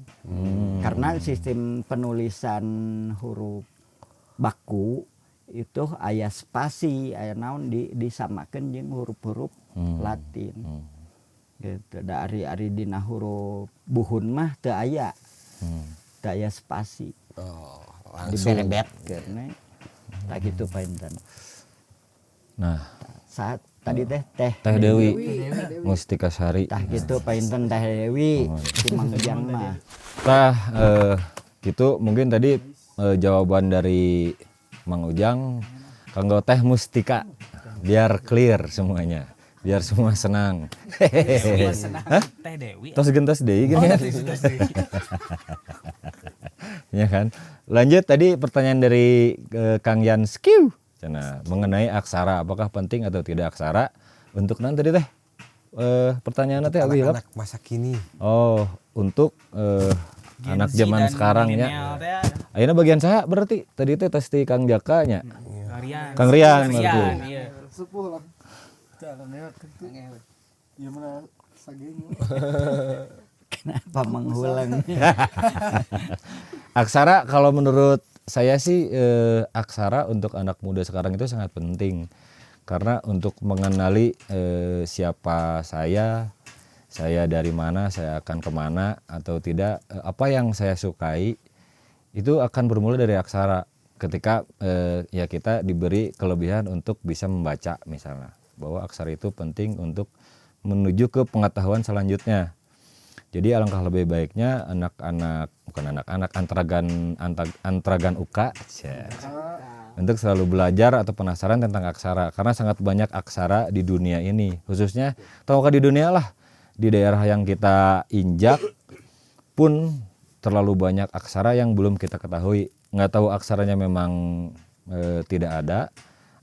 Karena sistem penulisan huruf baku itu aya spasi, aya naon disamakeun jeung huruf-huruf Latin. Gitu. Da ari-ari dina huruf buhun mah teu aya. Teu aya spasi. Oh, langsung. Diberebetkeun we. Tah kitu painten. Nah, Saat tadi teh teh Teh Dewi Mustikasari. Tah gitu painten Teh Dewi si Mang Ujang mah. Tah gitu mungkin tadi jawaban dari Mang Ujang kanggo Teh Mustika biar clear semuanya, biar semua senang. Semua senang. Teh Dewi. Tos gentos deui gini kan. Ya kan. Lanjut tadi pertanyaan dari Kang Yan Skiu. Cenah, mengenai aksara apakah penting atau tidak aksara untuk nanti tadi teh pertanyaan teh abi hilap. Anak masa kini. Oh, untuk Gen anak Z zaman dan sekarang nya. milenial teh. Ayeuna bagian saha berarti tadi teh tos ti Kang Jaka nya. Kang Rian. Kang Rian Kang berarti. Rian, iya. Sepuh lah. Jangan Iya mana sageng. Kenapa menghulang? Aksara kalau menurut saya sih aksara untuk anak muda sekarang itu sangat penting. Karena untuk mengenali siapa saya dari mana, saya akan kemana atau tidak, apa yang saya sukai itu akan bermula dari aksara. Ketika ya kita diberi kelebihan untuk bisa membaca misalnya, bahwa aksara itu penting untuk menuju ke pengetahuan selanjutnya. Jadi alangkah lebih baiknya anak-anak, bukan anak-anak, antragan UK cia, untuk selalu belajar atau penasaran tentang aksara, karena sangat banyak aksara di dunia ini, khususnya tahu di dunia lah, di daerah yang kita injak pun terlalu banyak aksara yang belum kita ketahui. Nggak tahu aksaranya memang tidak ada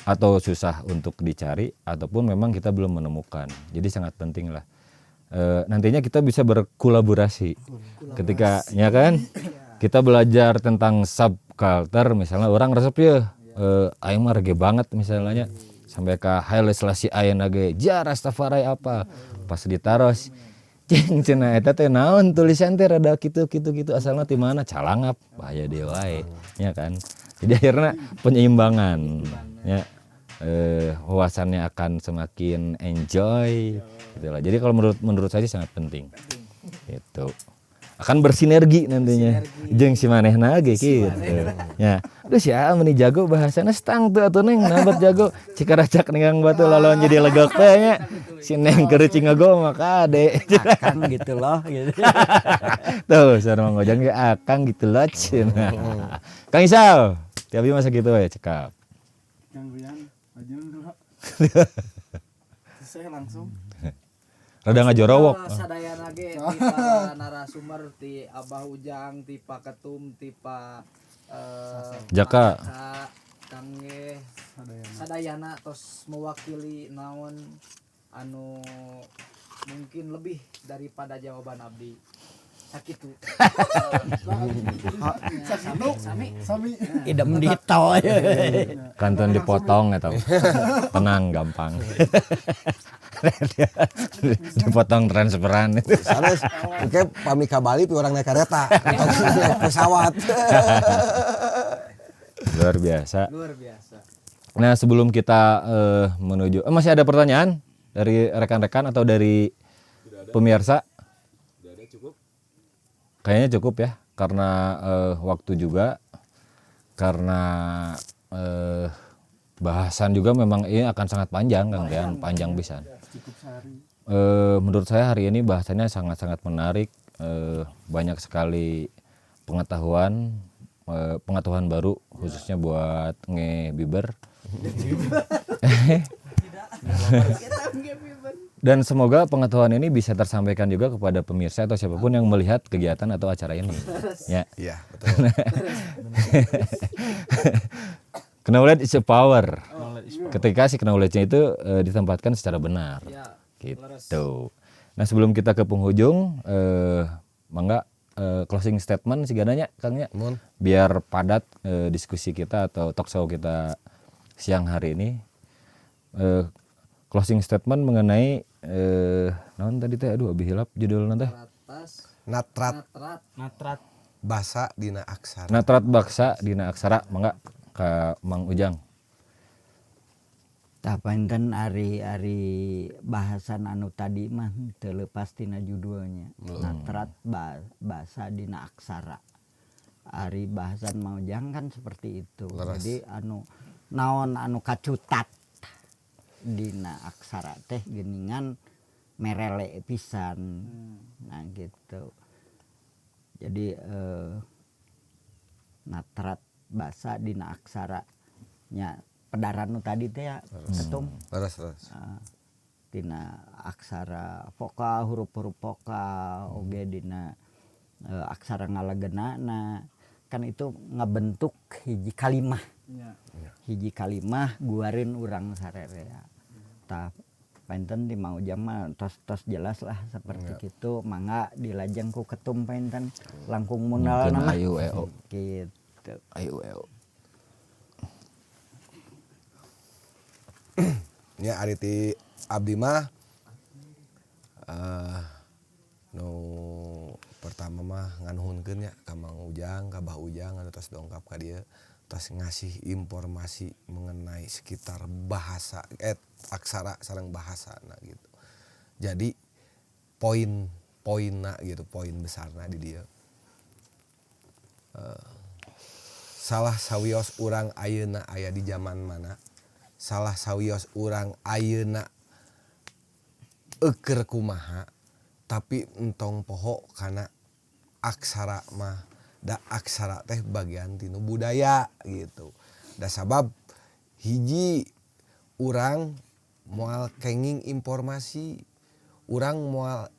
atau susah untuk dicari ataupun memang kita belum menemukan. Jadi sangat penting lah. Nantinya kita bisa berkolaborasi ketika ya kan kita belajar tentang subculture, misalnya orang resep ya, aing mah reggae banget misalnya, sampai ke Haile Selassie ayeuna ge ja Rastafari apa pas ditaros cing cenah eta teh naon tulisan teh rada kitu kitu kitu asalna ti mana calangap bahaya deui wae ya kan. Jadi akhirnya penyeimbangan ya, wawasannya akan semakin enjoy gitu lah. Jadi kalau menurut menurut saya sih sangat penting itu akan bersinergi nantinya jeung si manehna ge kitu ya. Aduh si Aa meni jago bahasana stang tuh atuh neng nabat jago cikaracak ningang batu lalawan jadi legok teh nya si neng keur cingago mah kade. Akang gitu loh gitu. Tuh sareng Mang Ojang ge akang gitu loh cenah. Kang Isal tiap masa gitu ya cekap. Kang Rian aja dulu. Saya langsung rada ngajorowok. Sadayana ge ti para narasumber, ti Abah Ujang, ti Pak Ketum, ti Pak Jaka. Pak Kang ge sadayana tos mewakili naon anu mungkin lebih daripada jawaban abdi. Sakitu. Sami sami. Sami. Idem dito. Kantun dipotong atau tenang gampang. Dipotong transferan. Sanes oke pami ka Bali pi urang naik kereta atau naik pesawat. Luar biasa. Luar biasa. Nah, sebelum kita menuju masih ada pertanyaan dari rekan-rekan atau dari pemirsa? Kayaknya cukup ya, karena waktu juga, karena bahasan juga memang ini akan sangat panjang, Kang Rian, panjang pisan. Menurut saya hari ini bahasannya sangat-sangat menarik, banyak sekali pengetahuan, pengetahuan baru khususnya buat nge Bieber. Dan semoga pengetahuan ini bisa tersampaikan juga kepada pemirsa atau siapapun yang melihat kegiatan atau acara ini. Ya. Iya, betul. Knowledge is a power. Ketika si knowledge-nya itu ditempatkan secara benar. Ya, gitu. Nah, sebelum kita ke penghujung, mangga closing statement sigananya Kang nya. Mun. Biar padat diskusi kita atau talk show kita siang hari ini. Closing statement mengenai naon tadi teh, aduh abi hilap judulna teh. Atas Natrat natrat Natrat basa dina aksara. Natrat baksa dina aksara, mangga ka Mang Ujang. Tah panten ari-ari bahasan anu tadi mah teu leupas tina judulnya. Natrat basa dina aksara. Ari bahasan Mang Ujang kan seperti itu. Leres. Jadi anu naon anu kacutat dina aksara teh geuningan merele pisan. Nah gitu. Jadi natrat basa dina aksara nya pedaran nu tadi teh ya ketum. Leres, leres. Dina aksara vokal, huruf-huruf vokal oge dina aksara ngalegenana kan itu ngebentuk hiji kalimah. Ya. Hiji kalimah guarin urang sarerea. Tah panten di Mang Ujang mah tos-tos jelas lah seperti gitu, mangga dilajeng ku ketum panten langkung munal Mungkin nama. Ayu eo. Gitu. Ayu eo. Ya ari ti abdi mah nu pertama mah nganuhunkeun nya ka Mang Ujang, ka Bah Ujang anu tos dongkap ka dieu. Tos ngasih informasi mengenai sekitar bahasa aksara sareng bahasana gitu. Jadi poin poinna gitu, poin besarna di dieu. Salah sawios urang ayeuna aya di zaman mana, salah sawios urang ayeuna eukeur kumaha, tapi entong poho kana aksara mah, da aksara teh bagian tinu budaya gitu. Da sabab hiji, urang moal kenging informasi, urang moal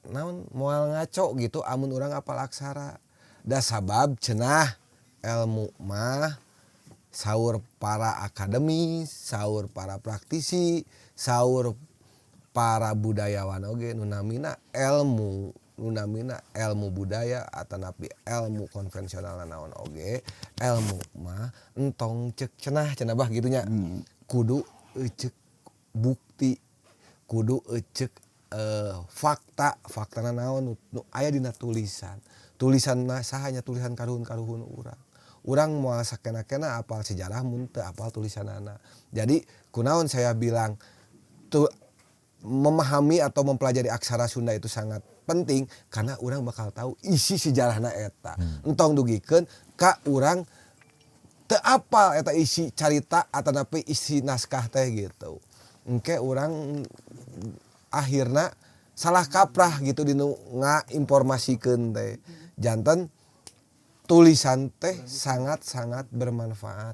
naon, moal ngaco gitu amun urang apal aksara. Da sabab cenah ilmu mah saur para akademis, saur para praktisi, saur para budayawan oge, nu namina ilmu, nu namina ilmu budaya atanapi ilmu konvensional naon oge, ilmu mah entong cek cenah, cenah bah gitu nya, kudu cek bukti, kudu cek fakta. Faktana naon? Nu aya dina tulisan. Tulisan saha nya? Tulisan karuhun-karuhun urang. Urang moal sakena-kena apal sejarah mun teu apal tulisanana. Jadi kunaon saya bilang tuh memahami atau mempelajari aksara Sunda itu sangat penting, karena urang bakal tahu isi sejarahna eta. Entong dugikeun ka urang teu apal eta isi carita atanapi isi naskah teh gitu. Engke urang akhirna salah kaprah gitu dinu ngainformasikeun teh. Janten tulisan teh sangat-sangat bermanfaat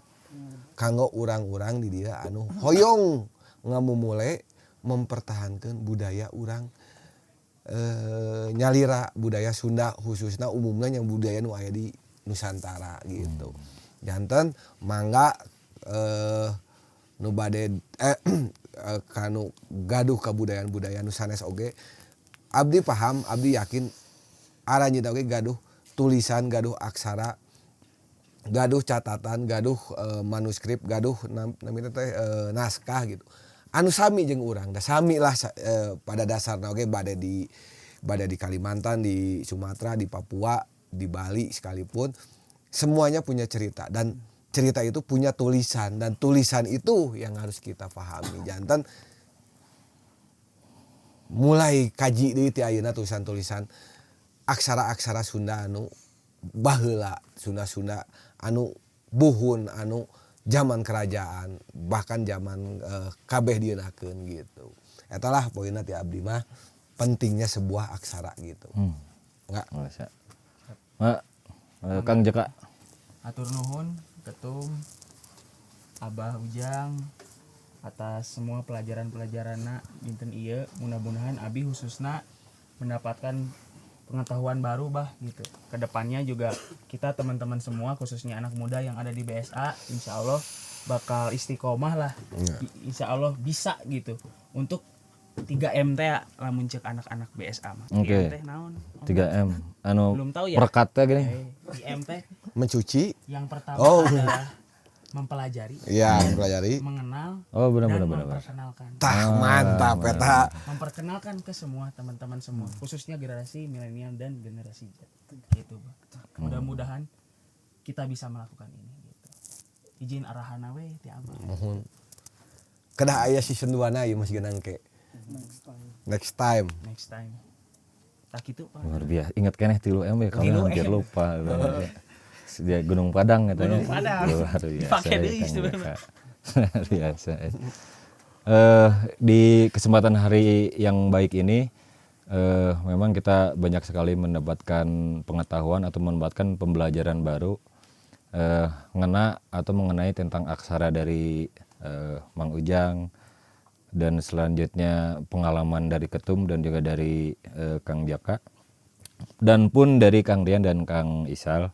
kanggo urang-urang di dieu anu hoyong ngamumule mempertahankan budaya urang nyalira, budaya Sunda khususnya, umumnya yang budaya nu aya di Nusantara gitu. Janten mangga nu bade kanu gaduh kabudayaan budaya nu sanes oge, abdi paham, abdi yakin aranjeun oge gaduh tulisan, gaduh aksara, gaduh catatan, gaduh manuskrip, gaduh namina teh naskah gitu anu sami jeung urang. Da sami lah pada dasarna oge, bade di Kalimantan, di Sumatera, di Papua, di Bali sekalipun, semuanya punya cerita dan cerita itu punya tulisan dan tulisan itu yang harus kita pahami. Janten mulai kaji deui ti ayeuna tulisan-tulisan aksara-aksara Sunda anu baheula, Sunda-Sunda anu buhun, anu zaman kerajaan, bahkan zaman kabeh dieunakeun gitu. Eta lah poinna ti abdi mah, pentingnya sebuah aksara gitu. Enggak. Masa. Ma, Kang Jaka. Atur nuhun Ketum, Abah Ujang atas semua pelajaran-pelajaranna dinten ieu. Mudah-mudahan abi khususna mendapatkan pengetahuan baru, bah, gitu. Kedepannya juga kita teman-teman semua, khususnya anak muda yang ada di BSA, insya Allah bakal istiqomah lah. Insya Allah bisa gitu untuk 3M teh ya, lamun cek anak-anak BSA mah. 3M teh naon? 3M anu Belum tahu ya? Perekatnya gini. 3M teh Mencuci. Yang pertama Oh. adalah mempelajari, Iya, mempelajari. Mengenal, Oh, benar, dan benar, benar, benar. Memperkenalkan. Tah, mantap eta. Memperkenalkan ke semua teman-teman semua, khususnya generasi milenial dan generasi Z. Gitu, Bang. Mudah-mudahan kita bisa melakukan ini gitu. Izin arahana we ti Abah. Mohon. Kedah aya season 2 na ieu masih genang ke. Next time. Next time. Tah gitu, Pak. Luar biasa. Ingat keneh 3M ya, kamu 3M. hampir lupa. Dia Gunung Padang katanya. Gunung Padang. Luar biasa. Dipake Ya, deui Kang sebenarnya. Jaka. Luar biasa. Di kesempatan hari yang baik ini memang kita banyak sekali mendapatkan pengetahuan atau mendapatkan pembelajaran baru ngena atau mengenai tentang aksara dari Mang Ujang dan selanjutnya pengalaman dari Ketum dan juga dari Kang Jaka dan pun dari Kang Rian dan Kang Isal.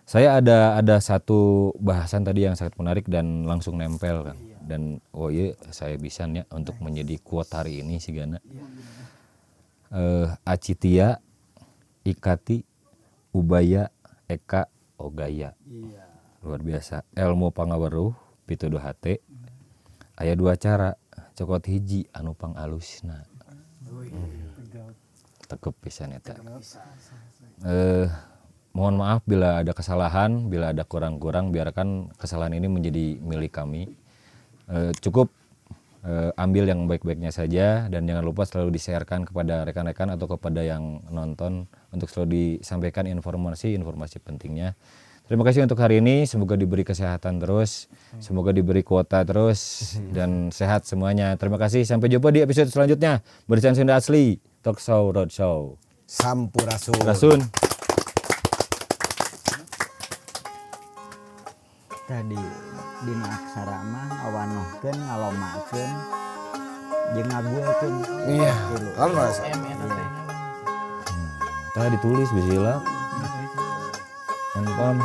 Saya ada satu bahasan tadi yang sangat menarik dan langsung nempel kan. Dan oh iya, saya bisa ya untuk menjadi quote hari ini sih Gana. Acitia, Ikati, Ubaya, Eka, Ogaya. Luar biasa. Elmu pangaweruh pituduh hate. Aya dua cara, cokot hiji anu pangalusna. Tekep pisan eta. Mohon maaf bila ada kesalahan, bila ada kurang-kurang, biarkan kesalahan ini menjadi milik kami. Cukup ambil yang baik-baiknya saja dan jangan lupa selalu di-sharekan kepada rekan-rekan atau kepada yang nonton untuk selalu disampaikan informasi-informasi pentingnya. Terima kasih untuk hari ini, semoga diberi kesehatan terus, semoga diberi kuota terus dan sehat semuanya. Terima kasih, sampai jumpa di episode selanjutnya. Barisan Sunda Asli, Talk Show Road Show. Sampurasun. Rasun. Tadi dina aksara mah ngawanohkeun, ngalomakeun, jeung ngaguelkeun. Iya. Leres. Tadi ditulis bisa hilap. Handphone.